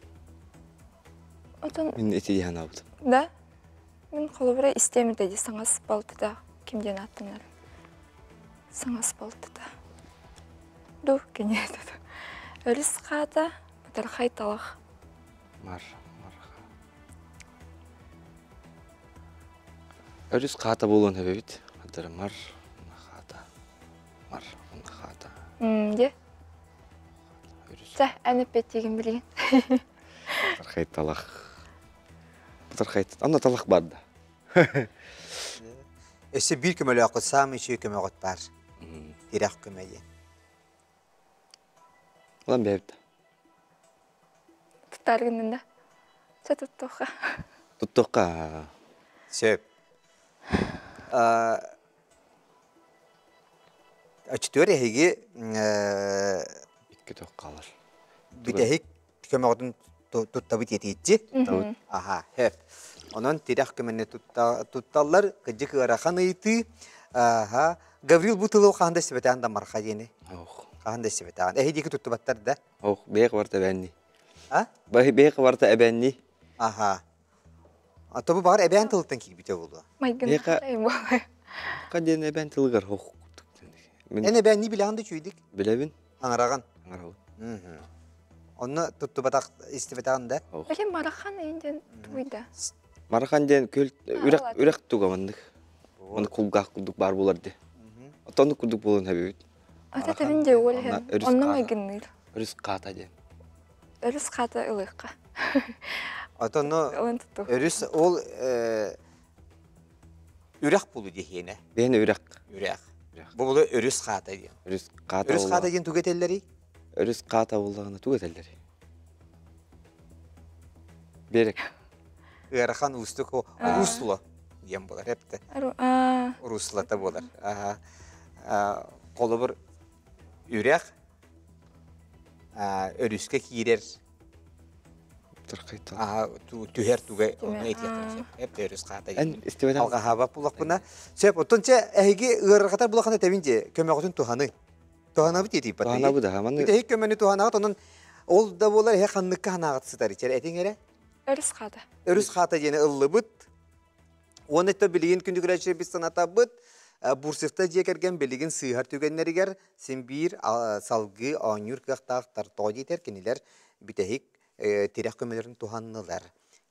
Отон Мин ити дии санаабытым. Да? Мин холобура истиэм этэ дии саҥас балтыта ким диэн ааттанар. Саҥас балтыта. Ду кини этэ. Өрүс хаата, бытархай талах. Мар, марха. Өрүс хаата буолуон сөбүт. Хаддара мар, хаата. Мар, хаата. Дьэ. Чэ, эн эппиэттиигин билигин. Бытархай талах. Бытархай, анна талах бар да. Өссө биир көмөлөөххүт саамай үчүгэй көмөҕүт баар. Тирэх көмө диэн. Улан бэйэбит. Туттаар гыннын да. Чэ туттуохха. Туттуохха. Сөп. Оччотугар эһиги Икки тох хаалар. Бүтэһик көмөҕүтүн туттабыт етииччи. Аха, хөп. Онон тирэх көмөнү тутталлар, кыдьык ыарахан ыйытыы. Аха, Гаврил бу тылы хаһан да истибэтэҕин да марха диэни. Ох. Хаһан да истибэтэҕин. Эһи диэки туттубаттар да? Ох, бэйэ барта эбээнни. А? Бэйэ барта эбээнни. Аха. А то бу баҕар эбээн тылыттан киирбитэ буолуо. Майгыннаах буолуо. Диэн эбээн тылыгар ох. Эн эбээнни билэҕин да үчүгэйдик? Билэбин. Аҥараҕын? Аҥарабын. Онно туттубатах, истибэтэҕин да? Били марахан диэн тугуй да? Марахан диэн күл үрэх үрэх туга маннык. Оны кулгаах курдук баар буолар ди. Отонну курдук буолан хэбибит. Ата тэбин дьэ уол иһэн. Онно майгынныыр. Өрүс хаата диэн. Өрүс хаата ылыахха. Отонно өрүс ол үрэх булу диэһиэнэ. Бэйэн үрэх. Үрэх. Бу булу өрүс хаата диэн. Өрүс хаата. Өрүс хаата диэн тугу этэллэрий? Өрүс хаата буоллаҕына тугу этэллэрий? Берек. Ыарахан уустук русло диэн буолар эптэ. Руслата буолар. Холобур үрэх өрүскэ киирэр түһэр туга ону этиэхтэрин сөп. Эп өрүс хаата. Эн истибэтэн алҕаһаабат булахпына. Сөп, оттон чэ эһиги ыарырҕатар булахына этэбин дии, көмөҕүтүн туһаны. Туһанабыт диэтийбат. Туһанабыт аха маны. Бүтэһик көмөнү туһанаҕыт, онон ол да буолар эһэ ханныкка ханаҕыт сытар ичэр этиҥ эрэ. Өрүс хаата. Өрүс хаата диэни ыллыбыт. Уонна это билигин күндүгүрээччилэрбит санатабыт. Бурцевта дьиэ кэргэн билигин сыыһар түгэннэригэр син биир салгыы оонньуур кыахтаахтар тоҕо диэтэр кинилэр бүтэһик тирэх көмөлөрүн туһаннылар.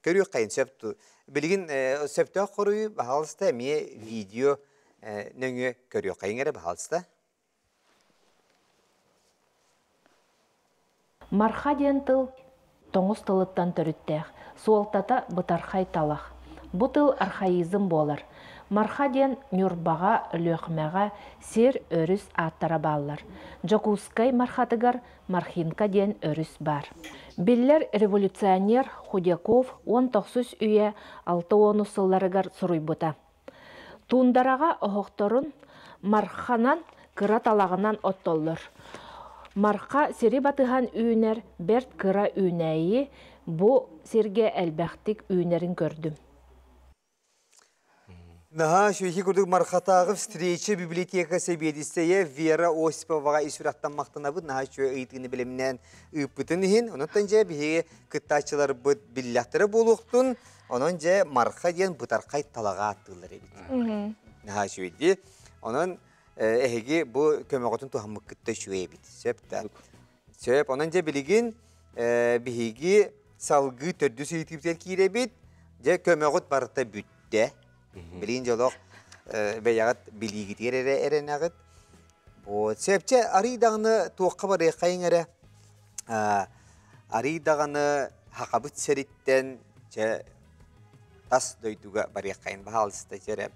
Көрүөххэйин сөп билигин сөптөөх хоруйу баһаалыста эмиэ видео нөҥүө көрүөххэйин эрэ баһаалыста. Марха диэн тыл тоҥус тылыттан төрүттээх, суолтата бытархай талах. Бу тыл архаизм буолар. Марха диэн Ньурбаҕа, Өлүөхүмэҕэ сир, өрүс ааттара бааллар. Дьокуускай Мархатыгар Мархинка диэн өрүс баар. Биллэр революционер Худяков уон тохсус үйэ 60 сылларыгар суруйбута. Туундараҕа оһохторун марханан, кыра талаҕынан оттоллор. Марха сири батыһан үүнэр бэрт кыра үүнээйи бу сиргэ элбэхтик үүнэрин көрдүм. Наһаа үчүгэй курдук Мархатааҕы встреча библиотека сэбиэдиссэйэ Вера Осиповаҕа ис сүрэхтэн махтанабыт. Наһаа үчүгэй ыйытыыны бэлэмнээн ыыппытын иһин. Онон дьэ биһиги кыттааччыларбыт биллэхтэрэ буолуохтун. Онон дьэ Марха диэн бытархай талаҕа ааттыыллар эбит. Наһаа үчүгэйдии. Онон эһиги бу көмөҕүтүн туһаммыккытта үчүгэй эбит. Сөп да. Сөп. Онон дьэ билигин биһиги салгыы төрдүс ыйытыыбытыгар киирэбит. Дьэ көмөҕүт барыта бүттэ. Билигин дьэ олох бэйэҕит билиигитигэр эрэ эрэнэҕит. Вот. Сөпчэ арый даҕаны туохха барыаххайыҥ эрэ. Арый даҕаны Хахабыт сириттэн чэ тас дойдуга барыаххайын баһаалыста чэрэ.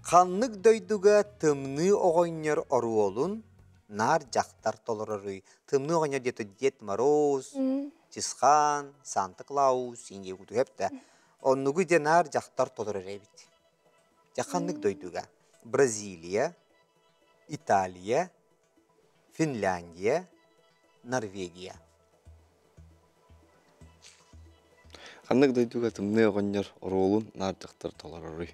Ханнык дойдуга тымныы оҕонньор оруолун наар дьахтар толороруй? Тымныы оҕонньор диэтэ Дед Мороз, Чысхаан, Санта Клаус, инге кутуһэп да. Оннугу де наар дьахтар толорор эбит. Дьэ ханнык дойдуга? Бразилия, Италия, Финляндия, Норвегия. Ханнык дойдуга тымныы оҕонньор оруолун наар дьахтар толороруй?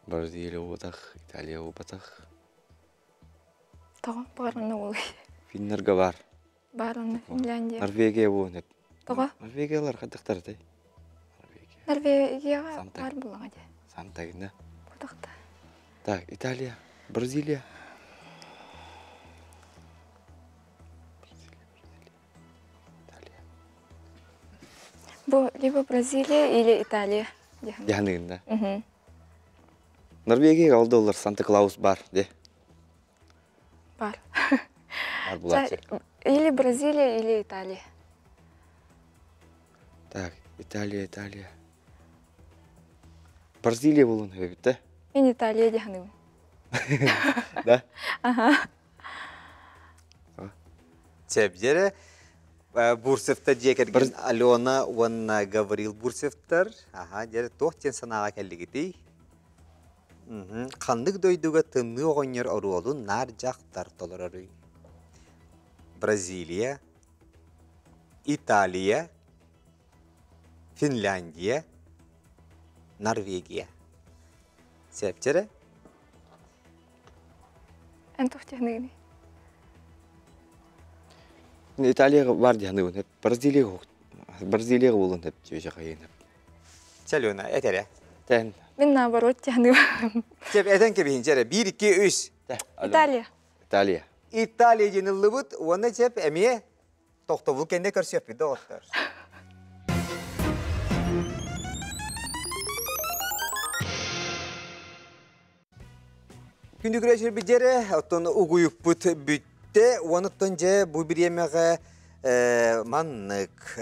Бразилия буолбатах, Италия буолбатах. Тоҕо баарына уолуй? Финнэргэ баар. Баарына Финляндия. Норвегия буолуон Тоҕо? Норвегиялар хайдахтар этэй? Норвегия. Норвегияҕа баар буоллаҕа дии. Сантагина. Бутахта. Так, Италия, Бразилия. Бразилия, Бразилия. Италия. Бу либо Бразилия или Италия. Дьаһаныгын да. Норвегияга ол доллар Санта-Клаус бар, де. Бар. Бар булааччы. Или Бразилия, или Италия. Так, Италия, Италия. Бразилия буолуон эбит да? Мен Италия дьаһаныгым. Да? Ага. Чэбдьэрэ Бурцевтар дьиэ кэргэн Алена уонна Гаврил Бурцевтар. Аха, дьэ туох диэн санааҕа кэллигитий? Ханнык дойдуга тымныы оҕонньор оруолун наар дьахтар толороруй? Бразилия, Италия, Финляндия, Норвегия. Сепчэрэ? Эн туох диэхныгыный? Италияга бар диэхныгын Бразилияга Бразилияга буолуон сөп дьүөжэ хайыын Чэ, этэрэ. Тэн. Мин наоборот диэхныгым. Чэ, этэн кэбиһин, чэ, биир, икки, үс. Италия. Италия. Италия диэн ыллыбыт, уонна чэп эмиэ тохтобул кэннэ көрсүөхпүт доҕоттор. Күндү күрәчер бидере, оттон угуйукпут бүттэ, оттон дьэ бу бириэмэҕэ маннык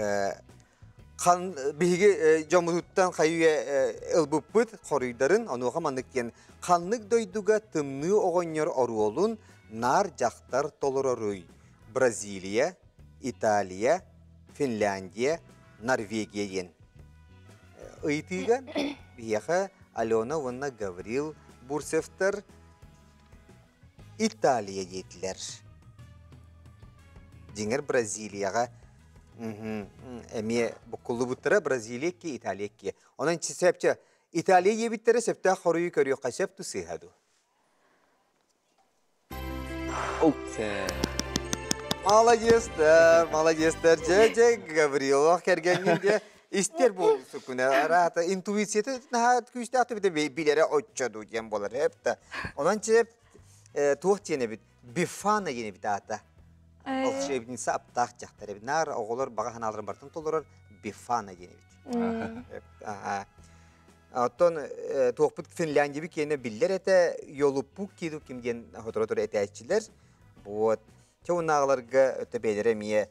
хан биһиги дьоммутуттан хайы ылбыппыт хоруйдарын онуоха маннык диэн ханнык дойдуга тымныы оҕонньор оруолун наар дьахтар толороруй Бразилия, Италия, Финляндия, Норвегия диэн ыйытыыга биһиэхэ Алена уонна Гаврил Бурцевтар Италия диэтилэр. Дьиҥэр Бразилияҕа эмиэ буккуллубуттара Бразилия икки, Италия икки. Онон сөпчө Италия диэбиттэрэ сөптөөх хоруйу көрүөххэ сөп ту сыыһа дуу? Молодецтар, молодецтар. Дьэ, дьэ, Гаврилов кэргэҥҥин дьэ истэр буолсуккун. Араата интуицията наһаа күүстээх түбүтэ билэрэ оччо дуу диэн буолар эпта. Онон чэ туох диэн эбит Бифана диэн эбит аата. Волшебница аптаах дьахтар эбит. Наар оҕолор баҕа санааларын барытын толорор Бифана диэн эбит. Оттон туохпут Финляндия киэнэ биллэр этэ, Йолуппук киду ким диэн хоторо этээччилэр. Вот. Чэ унааҕыларга өттө бэйэлэрэ эмиэ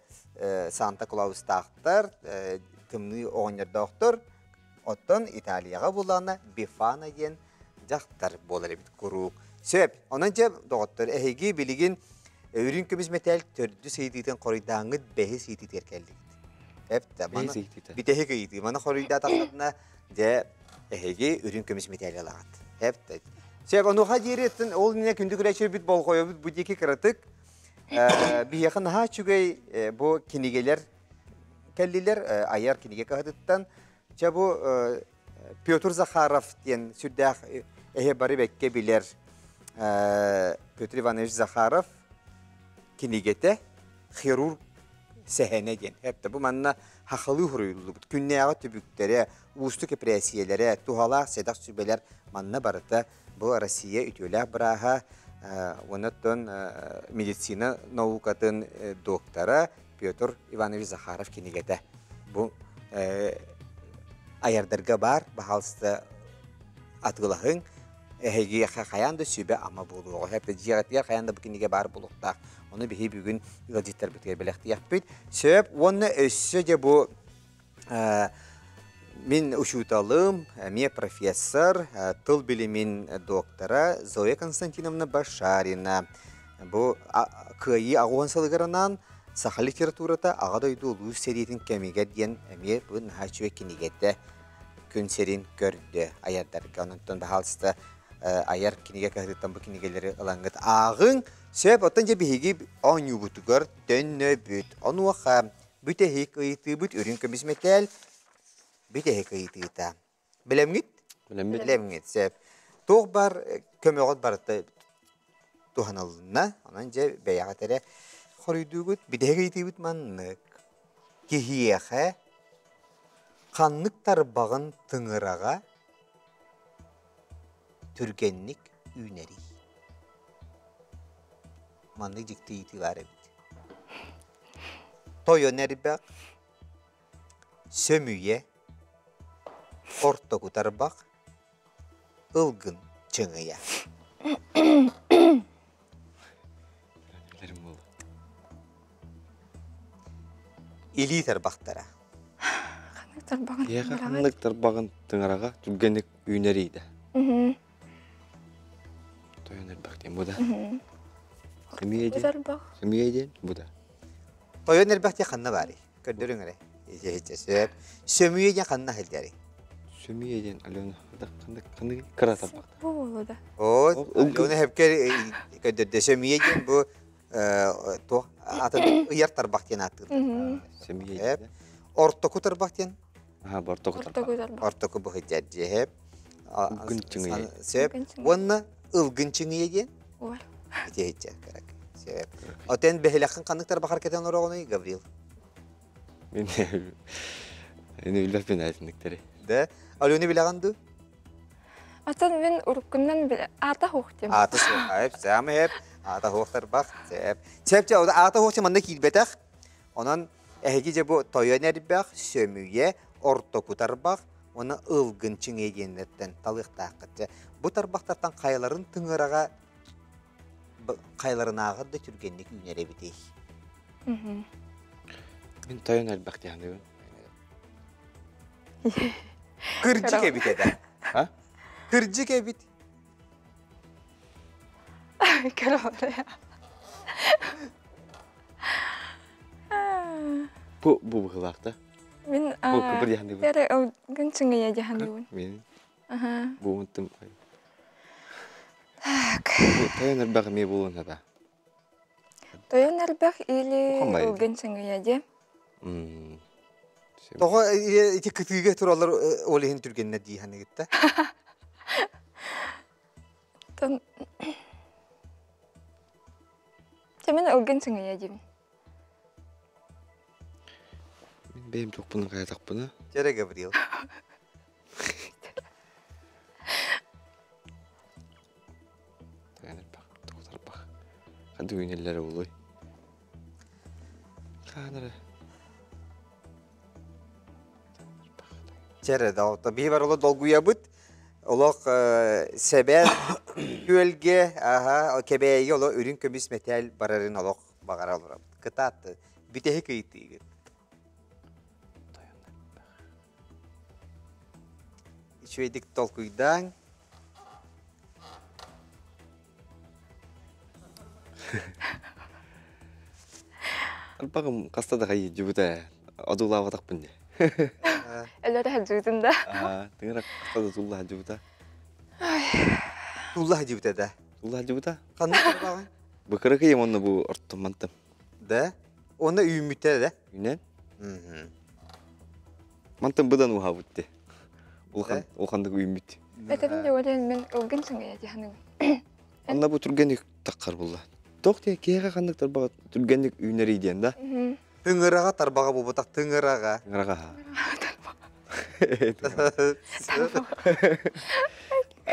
Санта Клаустаахтар, тымныы оҕонньордоохтор. Оттон Италияҕа буллаҕына Бифана диэн дьахтар буолар эбит куруук. Сөп. Онон дьэ, доҕоттор, эһиги билигин үрүҥ көмүс мэтээл төрдүс ыйытыытын хоруйдааҥҥыт бэһис ыйытыытыгар кэллигит. Эптэ, маны бүтэһик ыйытыы. Маны хоруйдаатаххытына, дьэ, эһиги үрүҥ көмүс мэтээл ылаҕыт. Эптэ. Сөп, онуоха диэри ол иннинэ күндү күрээччилэрбит болҕойобут бу диэки кыратык. Биһиэхэ наһаа үчүгэй бу кинигэлэр кэллилэр, айар кинигэ кыһатыттан. Чэ, бу Петр Захаров диэн сүрдээх эһэ бары бэккэ билэр Петр Иванович Захаров кинигэтэ хирург сэһэнэ диэн. Эптэ бу манна хахалыы хоруйуллубут күннээҕи түбүктэрэ, уустук эпэрээссийэлэрэ, туһалаах сэдэх сүбэлэр манна барыта бу Россия үтүөлээх бырааһа уонна медицина наукатын доктора Петр Иванович Захаров кинигэтэ. Бу айардарга баар, баһаалыста атыылаһыҥ. Эһиги хайаан да сүбэ-ама буолуоҕа. Сөп дьиэҕитигэр хайаан да бу кинигэ баар буолуохтаах. Ону биһи бүгүн ыалдьыттарбытыгар бэлэхтиэхпит. Сөп уонна өссө дьэ бу мин учууталым, эмиэ профессор, тыл билимин доктора Зоя Константиновна Башарина. Бу Кыайыы аҕыс сылыгар анаан саха литературата Аҕа дойду улуу сэриитин кэмигэр диэн эмиэ бу наһаа үчүгэй кинигэтэ күн сирин көрдө айардарга. Онон баһаалыста айар кинигэ кыһатыттан бу кинигэлэри ылаҥҥыт ааҕыҥ. Сөп, оттон дьэ биһиги оонньуубутугар төннөбүт. Онуоха бүтэһик ыйытыыбыт үрүҥ көмүс мэтээл бүтэһик ыйытыыта. Билэмҥит? Билэммит. Билэмҥит, сөп. Туох бар көмөҕүт барыта туһанылынна. Онон дьэ бэйэҕит эрэ хоруйдуугут. Бүтэһик ыйытыыбыт маннык. Киһиэхэ ханнык тарбаҕын тыҥыраҕа түргэнник үүнэрий? Маннык дьикти ыйытыы баар эбит. Тойон эрбэх, сөмүйэ, ортоку тарбах, ылгын чыҥыйа. Илии тарбахтара. Ханнык тарбаҕын Киһиэхэ ханнык тарбаҕын тыҥыраҕа түргэнник үүнэрий да? Тойон эрбэх диэн бу да. Сымыйа диэн. Сымыйа диэн бу да. Тойон эрбэх диэн ханна баарый? Көрдөрүҥ эрэ. Сөп. Сөмүйэ диэн ханна сылдьарый? Сөмүйэ диэн Алена ханнык ханнык кыра тарбахта. Бу буолуо да. Оо, Алена хепке көрдөрдө. Сөмүйэ диэн бу туох атын ыйар тарбах диэн ааттыыр. Сөмүйэ. Ортоку тарбах диэн? Аха, ортоку тарбах. Ортоку быһыдьар дьиэһэп. Ылгын чыҥыйа. Сөп. Уонна ылгын чыҥыйа диэн? Ой. Ити керек. Сөп. Отен бэһилэххин ханнык тарбахар кетен ороҕунуй, Гаврил? Мен билбэппин айтынныктары. Да? Алена билэҕин дуу? Атын мин уруккунан аата хуох диэн. Аата суох. Эп, саамай эп. Аата хуох тарбах. Сеп. Сеп, аата хуох манна киирбэтэх. Онон эһиги дьэ бу тойон эрбэх, сөмүйэ, ортоку тарбах уонна ылгын чиҥиэ диэннэртэн талыахтааххыт. Дьэ, бу тарбахтартан хайаларын тыҥыраҕа хайаларынааҕар да түргэнник үүнэр эбитий? Мин тойон элбэх диэхнибин. Кырдьык эбит этэ. А? Кырдьык эбит. Бу бу быһыылаах да. Мин Бу кыбыр диэхнибин. Эрэ ылгын чыҥыйа диэхнибин. Мин Аха. бу муттум. Так. Бу тойон элбэх эмиэ буолуон сөп. Тойон элбэх или Хомай. ылгын чыҥыйа диэ. Тоҕо ити кытыыга тураллар ол иһин түргэннэр дии саныгытта. Тон Мен ылгын чыҥыйа диибин. Мин бэйэм туохпунан хайатахпына. Чэрэ Гаврил. Тойон элбэх, тоҕо Ханнык үүнэллэрэ буолуой? Хаанара. Чэрэ да, биһи бар оло долгуйабыт. Олох сэбээн күөлгэ, аха, кэбээйигэ оло үрүҥ көмүс мэтээл барарын олох баҕара олоробут. Кытаат, бүтэһик ыйытыыгыт. Үчүгэйдик толкуйдааҥ. Албагым хаста да хайыдьыбыт ээ. Одуулаабатахпын дии. Өлөрө сылдьыбытын да. Тыҥыра хаста да тулла сылдьыбыта. Тулла сылдьыбыта да. Тулла сылдьыбыта. Ханнык тарбаҕын? Бу кыракыйым онно бу ортоммантым. Да? Онно үүммүттэрэ да? Үүнэн. Мантан быдан уһаабыт дии. Улахан улаханнык үүммүт. Этэбин де ойлойн мен ылгын саҥайа дии Онно бу түргэнник таххар булла. Туох диye киһиэхэ ханнык тарбаҕа түргэнник үүнэрий диэн да? Тыҥыраҕа тарбаҕа буолбатах тыҥыраҕа. Тыҥыраҕа.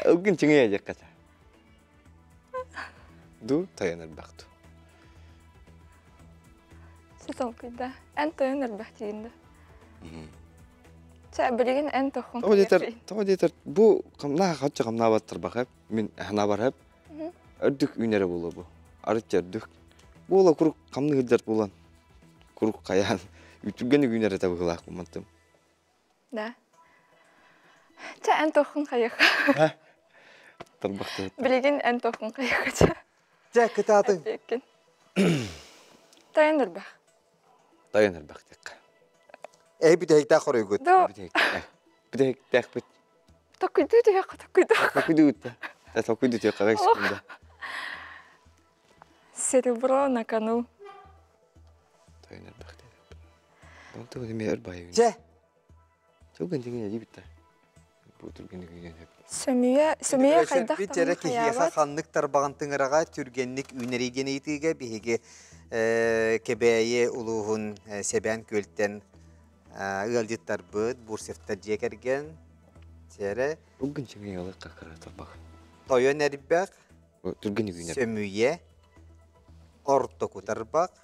Ылгын чиҥэйэ диэххэ Ду тайан элбэх ду. Сыталкыйда. Эн тайан элбэх диин да. Чэ, билигин эн тоххун Тоҕо диэтэр, тоҕо диэтэр, бу хамнаа хачча хамнаабаттар бахап, мин ханабар хап, өрдүк үүнэрэ буолуо бу. Арыт өрдүк. Буола курук хамны сылдьар буолан, курук хайаан, үтүргэн үүнэрэ табыгылаах бумантым. Да. Чэ, эн тоххун хайых. Тарбахты. Билигин эн тоххун хайых чэ. Чэ, кытаатыҥ. Эппиэккин. Тайын эрбэх. Тайын эрбэх диэххэ. Эһи бүтэһиктээх хоруйгут. До. Бүтэһиктээхпит. Токуйдуу түһүөххэ, токуйдуу. Токуйдуу да. Токуйдуу түһүөххэ гай секунда. Серебро на кону. Тайын эрбэх диэхпит. Онтон эмиэ өр баайы. Чэ. Чылгын дьиҥин эдии Бу түргэнник үүнэн Сөмүйэ, сөмүйэ хайдах Бит эрэ киһиэхэ ханнык тарбаҕын тыҥыраҕа түргэнник үүнэрий диэн ыйытыыга биһиги Кэбээйи улууһун Сэбээн Күөлтэн ыалдьыттарбыт Бурцевтар дьиэ кэргэн сэрэ Угун чиҥэй алыкка кыра тарбах. Тойон эрбэх Түргэнник үүнэр. Сөмүйэ ортоку тарбах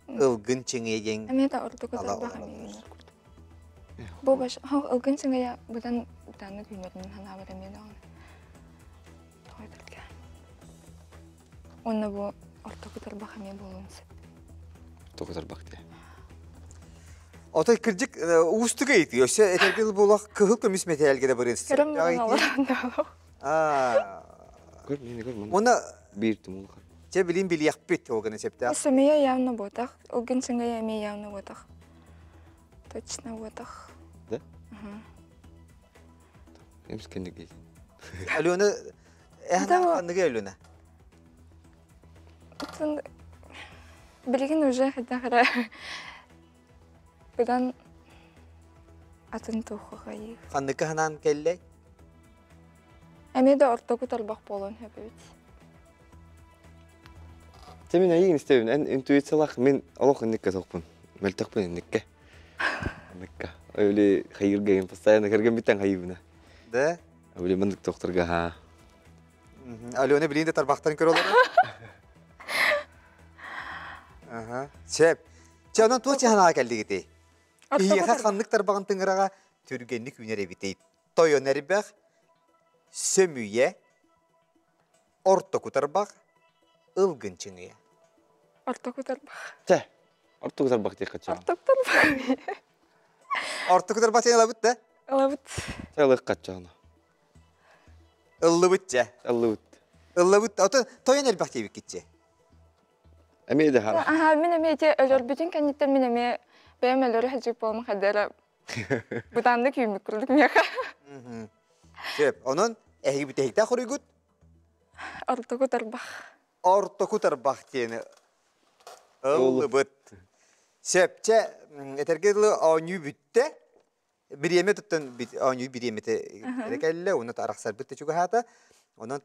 ылгын чиҥэйиҥ Эмиэ да ортоку тарбах эмиэ үүнэр курдук. Бу баш ылгын чиҥэйэ быдан бытааннык үүнэрин санаабар эмиэ даҕаны. Тоҕо этэргэ. Уонна бу ортоку тарбах эмиэ буолуон сөп. Ортоку тарбах дии. Отой кырдьык уустук ыйытыы. Өссө этэргэ буолах кыһыл көмүс мэтээлгэ да барыан Көрөн баран олорон Көр, мені көр, Уонна биир тумулха. Чэ билин билиэхпит ол гына септээх. Сөмүйэ явно буотах, ылгын чыҥая эмиэ явно буотах. Точно буотах. Да? Эмискенник дейсин. Алена, эхна ханныгы Алена? Билигин уже хайдах эрэ быдан атын туоххайыы. Ханныка ханаан кэллэй? Эмиэ да ортоку тарбах буолуон сөп эбит. Те мин эйигин истэбин, эн интуициялаах мин олох инникке соқпун. Мөлтөхпүн инникке. Инникке. Öyle хайыргайым постоянно кэргэн биттен хайыбына. Да? Öyle мындык докторга ха. Алена билин де тарбахтарын көрө олорор. Аха. Сеп. Чэ, онон туох чаһанаға кэллигити? Киһиэхэ ханнык тарбаҕын тыҥыраҕа түргэнник үүнэр эбитий? Тойон эрбэх, сөмүйэ, ортоку тарбах, ылгын чыҥыйа. Ортоку тарбах. Чэ, ортоку тарбах диэххэ чэ. Ортоку тарбах. Ортоку тарбах сен ылабыт да? Ылабыт. Чэ, ылык чаҕына. Ыллыбыт чэ. Ыллыбыт. Ыллыбыт. Ото тойон элбэх диэбиккитчи. Эмиэ да хара. Аха, мин эмиэ ити өлөрбүтүн кэнниттэн мин эмиэ бэйэм өлөрө сылдьыбыт буолам хайдара бытааннык үүммүт курдук миэхэ. Сөп. Онон эһиги бүтэһиктээх хоруйгут? Ортоку тарбах. Ортоку тарбах диэни ыллыбыт. Сөп. Чэ, этэргэ дылы оонньуу бүттэ. Бириэмэ туттан оонньуу бириэмэтэ кэллэ, уонна арахсарбыт да чугаһаата. Онон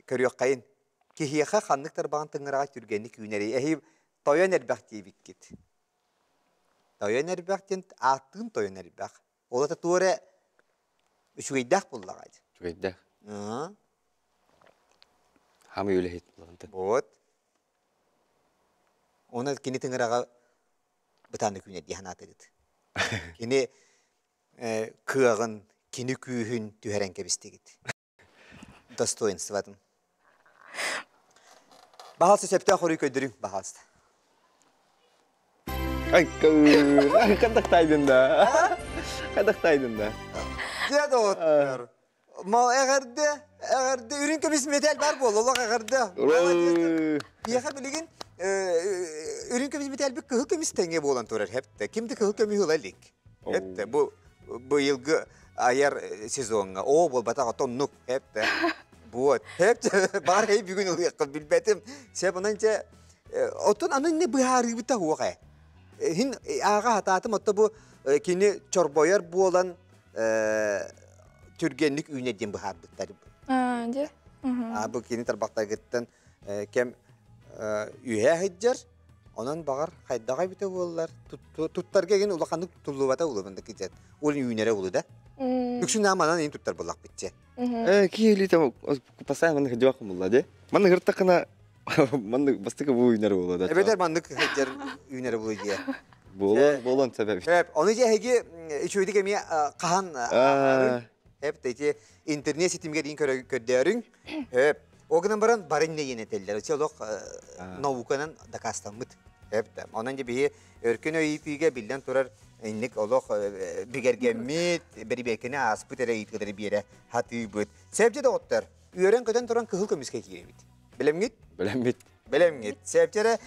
көрүөххэйин. Киһиэхэ ханнык тарбаҕын тыҥыраҕа түргэнник үүнэрий? Эһи тойон эрбэх диэбиккит. Тойон эрбэх диэн ааттыын тойон эрбэх. Ол ата туора үчүгэйдээх буллаҕа. Үчүгэйдээх. Хамы үлэһит буллаҕын. Вот. Оны кини тыҥыраҕа бытааннык үүнэр дии санаатыгыт. Кини кыаҕын, кини күүһүн түһэрэн кэбистигит. Достоинствотын. Баһалса сөптөөх хоруй көрдөрүҥ, баһалста. Ай, хадахтайдын да. Хадахтайдын да. Дьэ доҕоттор. Ма эҕэрдэ, эҕэрдэ, үрүҥ көмүс металл бар буолла, олох эҕэрдэ. Биэхэ билигин үрүҥ көмүс металлбит кыһыл көмүс тэҥэ буолан турар хэптэ. Ким да кыһыл көмүһү ыла илик. Хэптэ бу быйылгы айар сезоҥҥа оо буолбатах отоннук хэптэ. Вот хэптэ бар эй бүгүн ылыахха билбэтим. Сэ bunан чэ оттон аны не быһаарыыбыта хуох ээ. Хин ааҕа хатаатым отто бу кини чорбойор буолан түргэнник үүнэр диэн быһаарбыттар. Дьэ. Бу кини тарбахтаргыттан кэм үһэ сылдьар. Онон баҕар хайдаҕа эбитэ буоллар туттарга эгин улаханнык туллубата улубун да китет. Ол үүнэрэ улу да. Үксүн ааманан ин туттар буллахпыт че. Киһи там постоянно маннык дьуох булла де. Маннык ыртакына маннык бастакы бу үүнэр буолла да. Эбэтэр маннык сылдьар үүнэрэ булу дие. Буолуон, буолуон сөп эбит. Сөп. Ону дьэ эһиги үчүгэйдик эмиэ хаһан ааһарын, эп ити интернет ситимигэр иин көрдөөрүҥ. Өп. Ол гынан баран бары иннэ диэн этэллэр. Ити олох науканан дакаастаммыт. Өп да. Онон дьэ биһи өркөн өйүпүүгэ биллэн турар инник олох бигэргэммит, бэрибиэркэни ааспыт эрэ ыйытыылары биэрэ хатыыбыт. Сөп дьэ доҕоттор, үөрэн-көтөн туран кыһыл көмүскэ киирэбит. Билэмҥит? Билэммит. Билэмҥит. Сөп дьэ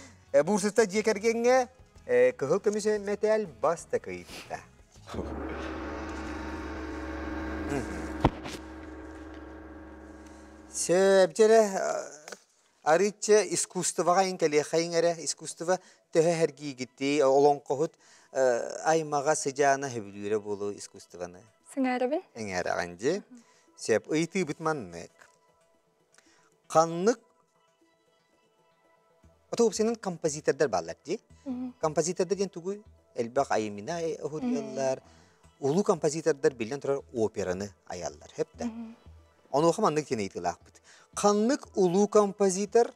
буурсута дьиэ кэргэҥҥэ кыһыл көмүс мэтээл бастакы ыйытыыта. Сөп дьэ арыычча искусствоҕа ин кэлиэхэйиҥ эрэ искусство төһө эргиигитий олоҥхоһут аймаҕа сыдьаана сөбүлүүрэ буолуо искусствоны Сыҥаарабын. Эҥээрэҕин дии. Сөп ыйытыыбыт маннык. Ханнык Отопсинын композитордар бааллар дии. Композитордар диэн тугуй? Элбэх айымньыны уһуйаллар. Улуу композитордар биллэн турар операны айаллар. Хөп да. Онуоха маннык диэн ыйытыылаахпыт. Ханнык улуу композитор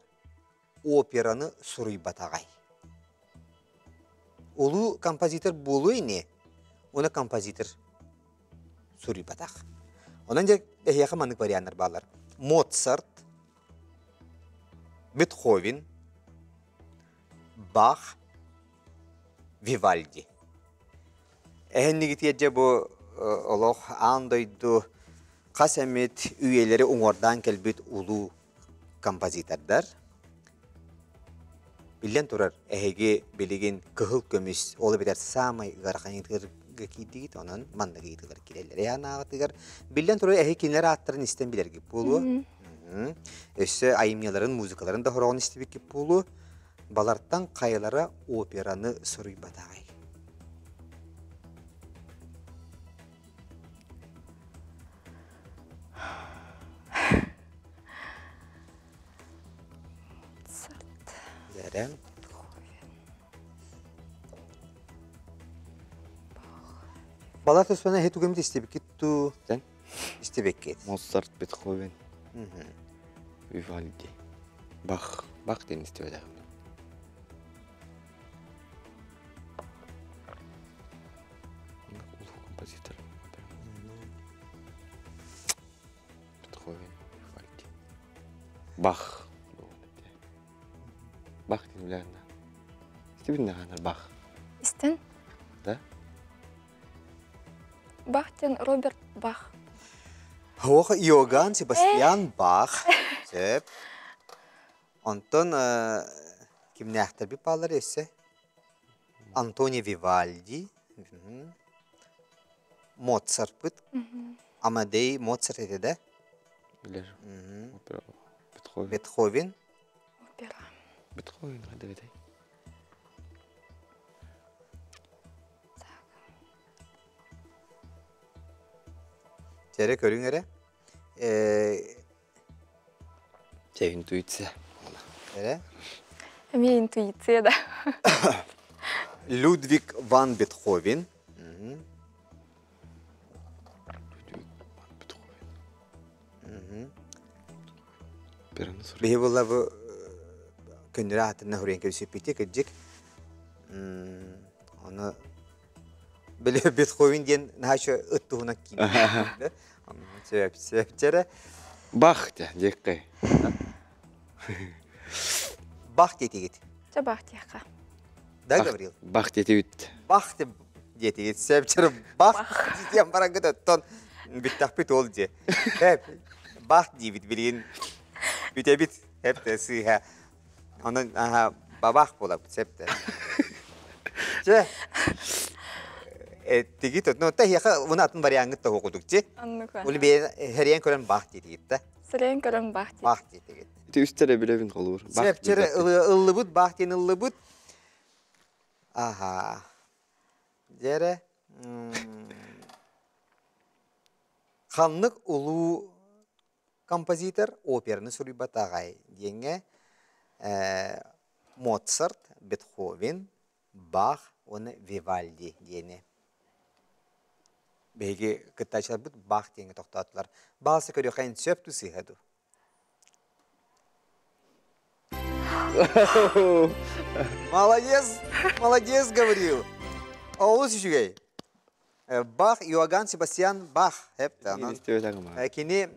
операны суруйбатаҕай? Улуу композитор буолуо ини, уонна композитор суруйбатах. Онон дьэ эһиэхэ маннык варианнар бааллар. Моцарт, Бетховен, Бах, Вивальди. Эһэннигитиэр дьэ бу олох аан дойду хас эмит үйэлэри уҥуордаан кэлбит улуу композитордар. Биллэн турар, эһиги билигин кыһыл көмүс, ол эбэтэр саамай ыарахан ыйытыыларга киирдигит, онон маннык ыйытыылар киирэллэр. Эһэ анааҕытыгар, биллэн турар, эһиги кинилэр ааттарын истэн билэргит буолуо. Өссө айымньыларын, музыкаларын да хороҕун истибиккит буолуо. Балартан хайалара операны суруйбатаҕай? Дэрэн. Бала туспана эһи тугум истибиккит туу? Истибиккит. Моцарт, Бетховен, Вивальди. Бах, Бах диэн истибэтэхпин. Улуу композитор. Бетховен, Вивальди. Бах. Бах диэн билэҕин да? Истибин даҕаны Бах. Истин. Да? Бах диэн Роберт Бах. Ох, Иоганн Себастьян Бах. Сөп. Онтон кимнээхтэрбит бааллар өссө? Антонио Вивальди, Моцартпыт, Амадей Моцарт этэ да? Билэр. Бетховен. Бетховен. Опера. Бетховен хайда этэй? Чэрэ көрүҥ эрэ. Чэ, интуиция. Эрэ? Эмиэ интуиция да. Людвиг ван Бетховен. Людвиг ван Бетховен. Биһи буолла бу көннөрү аатынан хуруйан кэбисиппити кырдьык. Ону били Бетховен диэн наһаа ыт туһунан киинэ. Сөп, сөп Бах те, диэккэй. Бах диэтигит. Чэ бах диэххэ. Да, Гаврил? Бах диэтибит. Бах диэтигит. Сөп, бах диэн бараҥгыт оттон бүттэхпит ол дии. Эп, бах диибит билигин бүтэбит. Эп сыыһа. Онон аха бабах буолабыт сөп да. Чэ, тигит ну тэһиэхэ уна атын вариангыт тоһу кудук ти. Оннук. Ули бе херiyен көрөн бах диэтигит да. Сырайын көрөн бах диэтигит. Бах диэтигит. Ити үстере билебин холуур. Сөп чere ыллыбыт бах диэн ыллыбыт. Аха. Дьэрэ ханнык улуу композитор операны суруйбатаҕай диэҥҥэ Моцарт, Бетховен, Бах уонна Вивальди диэни биһиги кыттааччыларбыт Бах диэҥҥэ тохтоотулар. Баалса көрүөххэ сөп дуу сыыһа дуу? Молодец, молодец, говорил. Олус үчүгэй. Бах, Иоганн Себастьян Бах. Кини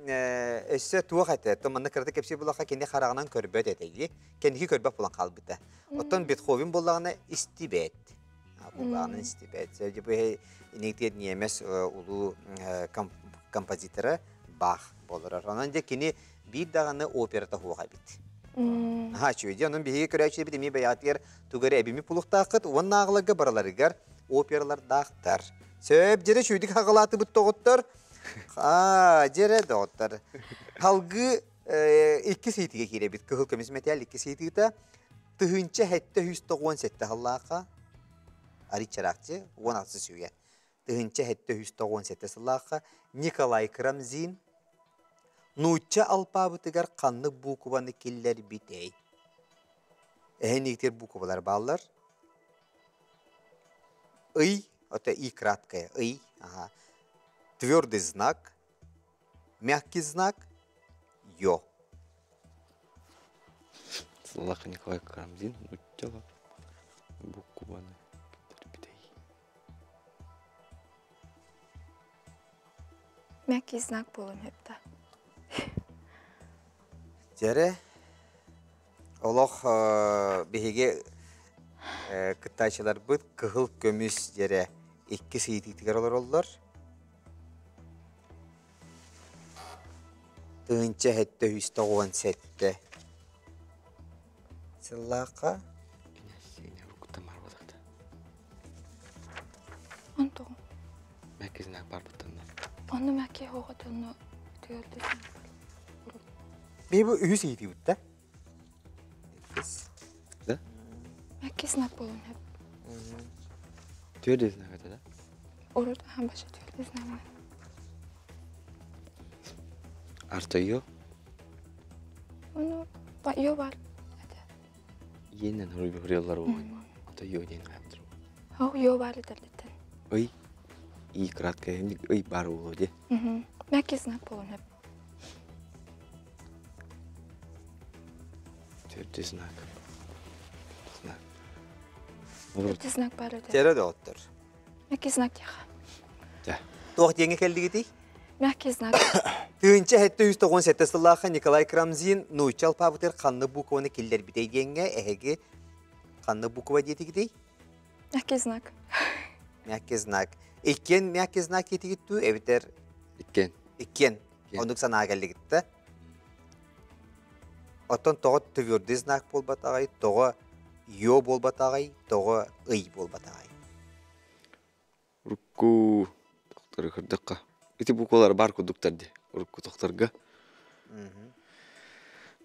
өссө туох этэ? Манна кырата кэпсиир буллахха кини хараҕынан көрбөт этэ. Кэнники көрбөх булан хаалбыта. Оттон Бетховен буоллаҕына истибэт. Буллаҕынан истибэт. Иниктиэр ньиэмэс улуу композитора Бах болорор. Онон дьэ кини биир даҕаны операта суох эбит. Аха үчүгэй. Онон биһиги көрөөччүлэрбит эмиэ бэйэҕитигэр тугу эрэ эбими пулуктааххыт уонна ааҕыларга барыларыгар опералардаахтар. Сөп, дьэрэ үчүгэйдик хаҕалаатыбыт доҕоттор. Аа, дьэрэ доҕоттор. Халгыы икки сыйтыга киирэбит. Кыһыл көмүс мэтээл икки сыйтыыта. 1797 сыллаахха Аричарахчы 16 сүүе. 1797 сыллаахха Николай Карамзин нуучча алпаабытыгар ханнык буукубаны киллэрбитэй? Эһэниитир буукубалар бааллар. Ый, это и краткое, ый, ага. Твердый знак, мягкий знак, ё. Сыллаах Николай Карамзин нууччалар буукубаны киллэрбитэй? Мягкий знак буолуон сөп да. Дьэрэ, олох биһиги кыттааччыларбыт кыһыл көмүс дьэрэ иккис ыйытыытыгар олороллор. 1797 сыллаахха Онтугу. Мягкий знак барбыттан. Онно мягкий хоҕотонно түөрдү Биһи бу үһүс ыйытыыбыт да? Да? Мягкий знак буолуон сөп. Твердый знак это, да? Урут ахан баша твердый знак. Арта ё? Ону ё бар. Иэннэн хоруйаллар буолуо. Ата ё диэн хаамтыр. Ох, ё бар этерлиттен. Ый. И краткая ый бар буолуо дии. Мягкий знак буолуон сөп. Твердый знак. Знак. Твердый знак бар этэ. Терө доҕоттор. Мягкий знак диэхэ. Дьэ. Туох диэҥҥэ кэллигитий? Мягкий знак. 1797 сыллаахха Николай Крамзин нуучча алпаабытыгар ханнык букваны киллэрбитэй диэҥҥэ эһиги ханнык буква диэтигитий? Мягкий знак. Мягкий знак. Иккиэн мягкий знак диэтигит дуу эбэтэр Иккиэн. Иккиэн. Оннук санаа кэллигит да? Оттон тоҕо твердый знак буолбатаҕай, тоҕо ё буолбатаҕай, тоҕо ый буолбатаҕай? Урукку тохтору көрдөххө, ити буквалар бар курдуктар дии. Урукку тохторго.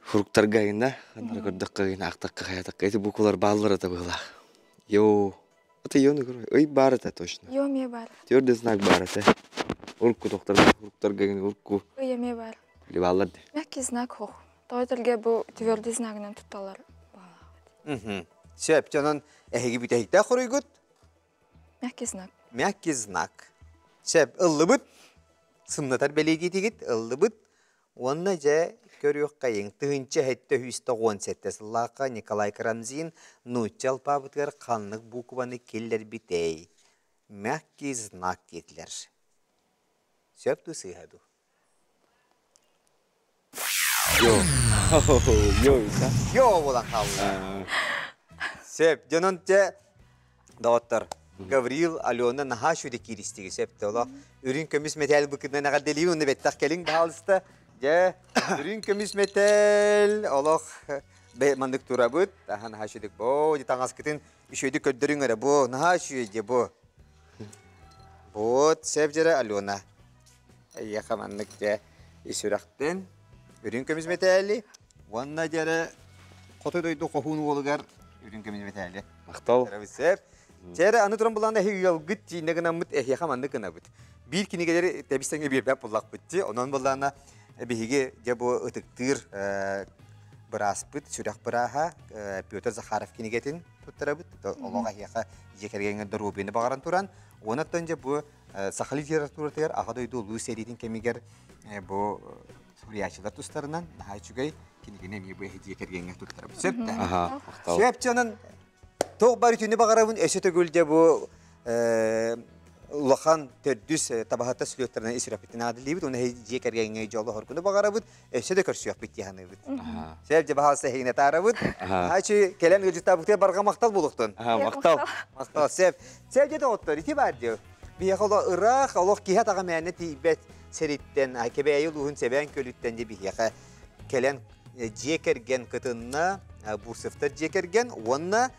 Фруктарга гына, аннары көрдөххө гына ахтахха хаятахха ити буквалар бааллар ата быһылаах. Йоо. Это ёны көрө. Ый бар это точно. Ё ме бар. Твердый знак бар это. Урукку тохторго, фруктарга гына урукку. Ый ме бар. Либаллар ди. Мягкий знак хох. Тойтелге бу твердый знагынан тутталар. Сөп, онон эһиги бүтэһиктээх хоруйгут? Мягкий знак. Мягкий знак. Сөп, ыллыбыт. Сымнатар бэлиэтиитигит, ыллыбыт. Уонна дьэ көрүөххэйиҥ, 1797 сыллаахха Николай Карамзин нуучча алпаабытыгар ханнык буукубаны киллэрбитэй? Мягкий знак диэтилэр. Сөп дуу сыыһа дуу? Йо. Йо, Йо буолан хаалла. Сөп. Дьонон дьэ доҕоттор, Гаврил, Алена наһаа үчүгэй кииристиги сөп олох үрүҥ көмүс мэтээл быкытынан эҕэрдэлиибин уонна бэттэх кэлиҥ баһаалыста. Дьэ, үрүҥ көмүс мэтээл олох маннык турабыт. Аха наһаа үчүгэй бу таҥаскытын үчүгэйдик көрдөрүҥ эрэ бу наһаа үчүгэй дии бу. Вот сөп дьэрэ Алена. Эйиэхэ маннык дьэ ис сүрэхтэн үрүҥ көмүс мэтээли уонна дьэрэ хоту дойду хоһуун уолугар үрүҥ көмүс мэтээли. Махтал. Сөп. Чэрэ аны туран булан эһи ыалгыт тиинэ гынаммыт эһиэхэ маннык гынабыт. Биир кинигэлэри тэбис-тэҥҥэ биэрбэт буллахпыт дии. Онон буллаана биһиги дьэ бу ытыктыыр бырааспыт, сүрэх бырааһа Петр Захаров кинигэтин туттарабыт. Олох эһиэхэ дьиэ кэргэҥҥэ доруобуйаны баҕаран туран, уонна дьэ бу саха литературатыгар Аҕа дойду Улуу сэриитин кэмигэр бу суруйааччылар тустарынан наһаа үчүгэй кинигэни эмиэ бу эһи дьиэ кэргэҥҥэ туттарабыт. Сөп да? Сөп дьонун туох бар үтүнү баҕарабын өссө төгүл дьэ бу Улахан төрдүс табаһыта сүлүөттэринэн ис сүрэхпитин аадылыыбыт, уонна дьиэ кэргэҥҥэ дьолу хоргуну баҕарабыт, өссө да көрсүөхпүт дии саныыбыт. Сэл дьэ баһаалыста эһигини атаарабыт. Ачы кэлэн ыалдьыттаабытыгар барҕа махтал буолуохтун. Махтал. Махтал сеп. Сеп дьэ доҕоттор, ити баар диэ. Биһиэхэ олох ыраах, олох киһи атаҕа мээнэ тиийбэт сириттэн, Кэбээйи улууһун Сэбээн көлүттэн дьэ биһиэхэ кэлэн дьиэ кэргэн кытынна, Бурцевтар дьиэ кэргэн уонна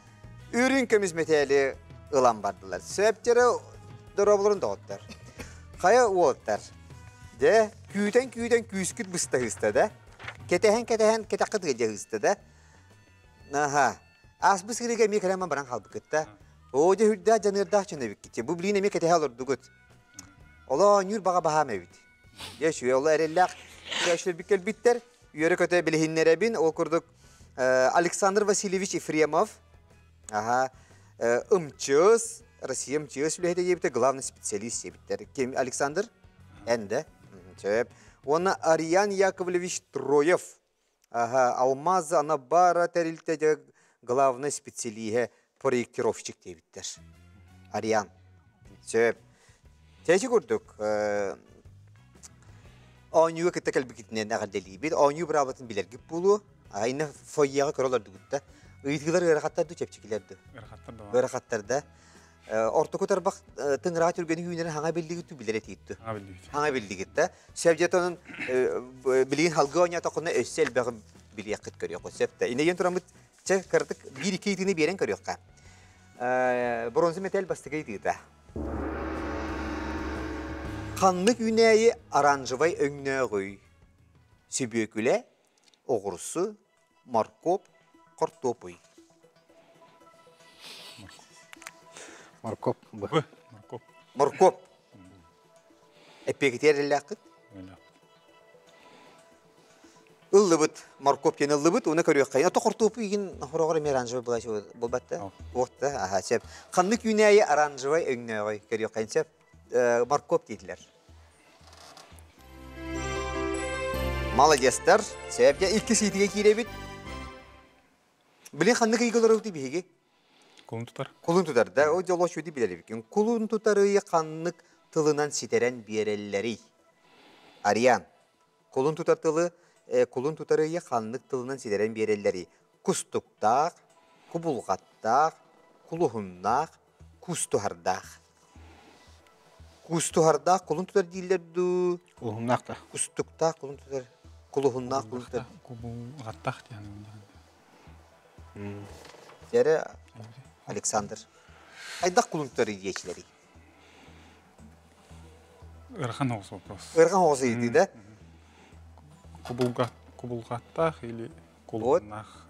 үрүҥ көмүс мэтээли ылан бардылар. Сөптөрө дорооболорун доҕоттор. Хайа уолаттар, дьэ, күүтэн-күүтэн күүскүт быста ыста да, кэтэһэн-кэтэһэн кэтэххит ыалдьа ыста да. Аха. Ааспыт сырыыга эмиэ кэлэн баран хаалбыккыт да. Оо, дьэ үрдээх дьаныардаах дьон эбиккит. Бу билигин эмиэ кэтэһэ олордугут. Олоо оонньуур баҕа баһаам эбит. Дьэ, үчүгэй, оло эрэллээх көрөөччүлэрбит кэлбиттэр. Үөрэ-көтө билиһиннэрэбин. Ол курдук Александр Васильевич Ефремов, аха, МЧС, Россия МЧС үлэһитэ диэбитэ, главный специалист диэбиттэр. Ким Александр? Эн да? Сөп. Уонна Ариан Яковлевич Троев, аха, Алмаз Анабара тэрилтэ главный специалиһэ, проектировщик диэбиттэр. Ариан. Сөп. Тэчи курдук, оонньууга кытта кэлбикитинэн эҕэрдэлиибит. Оонньуу быраабатын билэргит буолуо. Айна фойеҕа көрө олордугут да. Ыйытыылар ыарахаттар ду чэпчэкилэр ду? Ыарахаттар да. Ыарахаттар да. Ортоку тарбах тыҥыраҕа түргэни үүнэрин хаҥа биллигит билэр этиит ду? Хаҥа биллигит. Хаҥа биллигит да. Сөп дьэ билигин халгы оонньоотоххуна өссө элбэҕи билиэххит көрүөххүт сөп да. Иннигин тураммыт чэ кыратык биир-икки ыйытыыны биэрэн көрүөххэ. Бронза металл бастакы ыйытыыта. Ханнык үүнээйи оранжевай өҥнөөҕүй? Сүбүөкүлэ, оҕурсу, моркуоп, хортуопуй. Моркуоп. Моркуоп. Моркуоп. Эппиэкитигэр эрэллээххит? Ыллыбыт, моркуоп диэн ыллыбыт, уна көрүөххэ. Ото хортуопу игин хороҕор эмиэ оранжевай буолааччы буолбатта. Уотта, аха, сөп. Ханнык үүнээйи оранжевай өҥнөөҕүй көрүөххэ сөп. Моркуоп диэтилэр. Молодецтар. Сөп, дьэ икки сиитигэ киирэбит. Билин ханнык ыйга олоробут биһиги? Кулун тутар. Кулун тутар да, о дьоло чуди билэрибикин. Кулун тутар ыйы ханнык тылынан ситэрэн биэрэллэрий? Ариан. Кулун тутар тылы, кулун тутар ыйы ханнык тылынан ситэрэн биэрэллэрий? Кустуктаах, кубулҕаттаах, кулуһуннаах, кустуһардаах. Кустуһардаах кулун тутар дииллэр дуу? Кулуһуннаах да. Кустуктаах кулун тутар, кулуһуннаах кулун тутар. Кубулҕаттаах диэн. Дьэрэ Александр. Хайдах кулун тутар диэчилэрий? Ыарахан оҕус вопрос. Ыарахан оҕус ыйытыы да? Кубулга, кубулҕаттаах или кулуннаах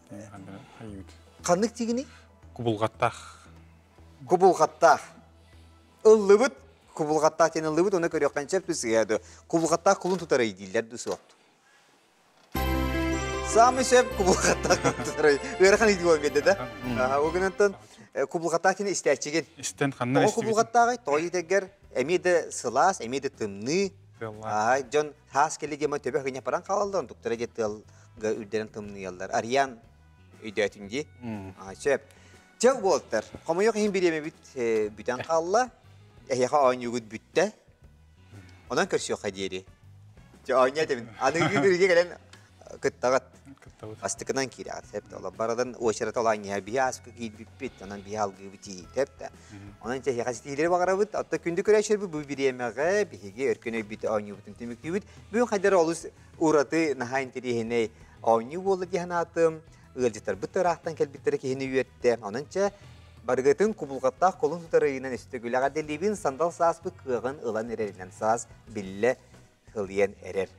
хайыыт. Ханнык тигини? Кубулҕаттаах. Кубулҕаттаах. Ыллыбыт, кубулҕаттаах диэн ыллыбыт, оны көрүөххэ сөп сыһыа ду. Кубулҕаттаах кулун тутарый дииллэр ду суох. Самый сөп кубулҕаттаах кулун тутарый. Ыарахан ыйытыы буолан биэрдэ да. Ол гынан кубулҕаттаах диэн истээччигин. Истэн ханна Тоҕо кубулҕаттааҕый? Тоҕо диэтэргэр эмиэ да сылаас, эмиэ да тымныы. Тыаллаах. Дьон таас кэлли диэн төбө хыня паран хаалаллар, онтуктара диэ тыалга үрдэрэн тымныйаллар. Ариан өйдөөтүн дии. Сөп. Чэ уолтар, хомойуох иһин бириэмэбит бүтэн хаалла. Эһиэхэ оонньуугут бүттэ. Онон көрсүөххэ диэри. Чэ оонньуу этэбин. Аныгы күрүгэ кэлэн кыттаҕыт. Кыттабыт. Бастакынан киирэҕит. Сөп да. Барадан уочарата олаанньыһа биһи ааспыт киирбиппит. Онон биһи алгыыбыт тиийтэп да. Онон чэ эһиэхэ ситиһиилэри баҕарабыт. Оттон күндү көрөөччүлэрбит бу бириэмэҕэ биһиги өркөн өйбүт оонньуубутун түмүктүүбүт. Бүгүн хайдары олус ураты наһаа интэриэһинэй оонньуу буолла дии санаатым. Ыалдьыттарбыт да ыраахтан кэлбиттэрэ киһини үөртэ. Онон чэ, барыгытын кубулҕаттаах кулун тутар ыйынан өстөгүлэҕэ дэлиибин сандал сааспыт кыаҕын ылан эрэринэн саас биллэ сылыйан эрэр.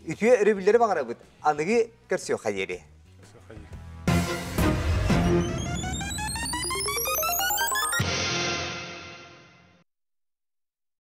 Үтүө өрөбүллэри баҕарабыт. Аныгы көрсүөххэ диэри.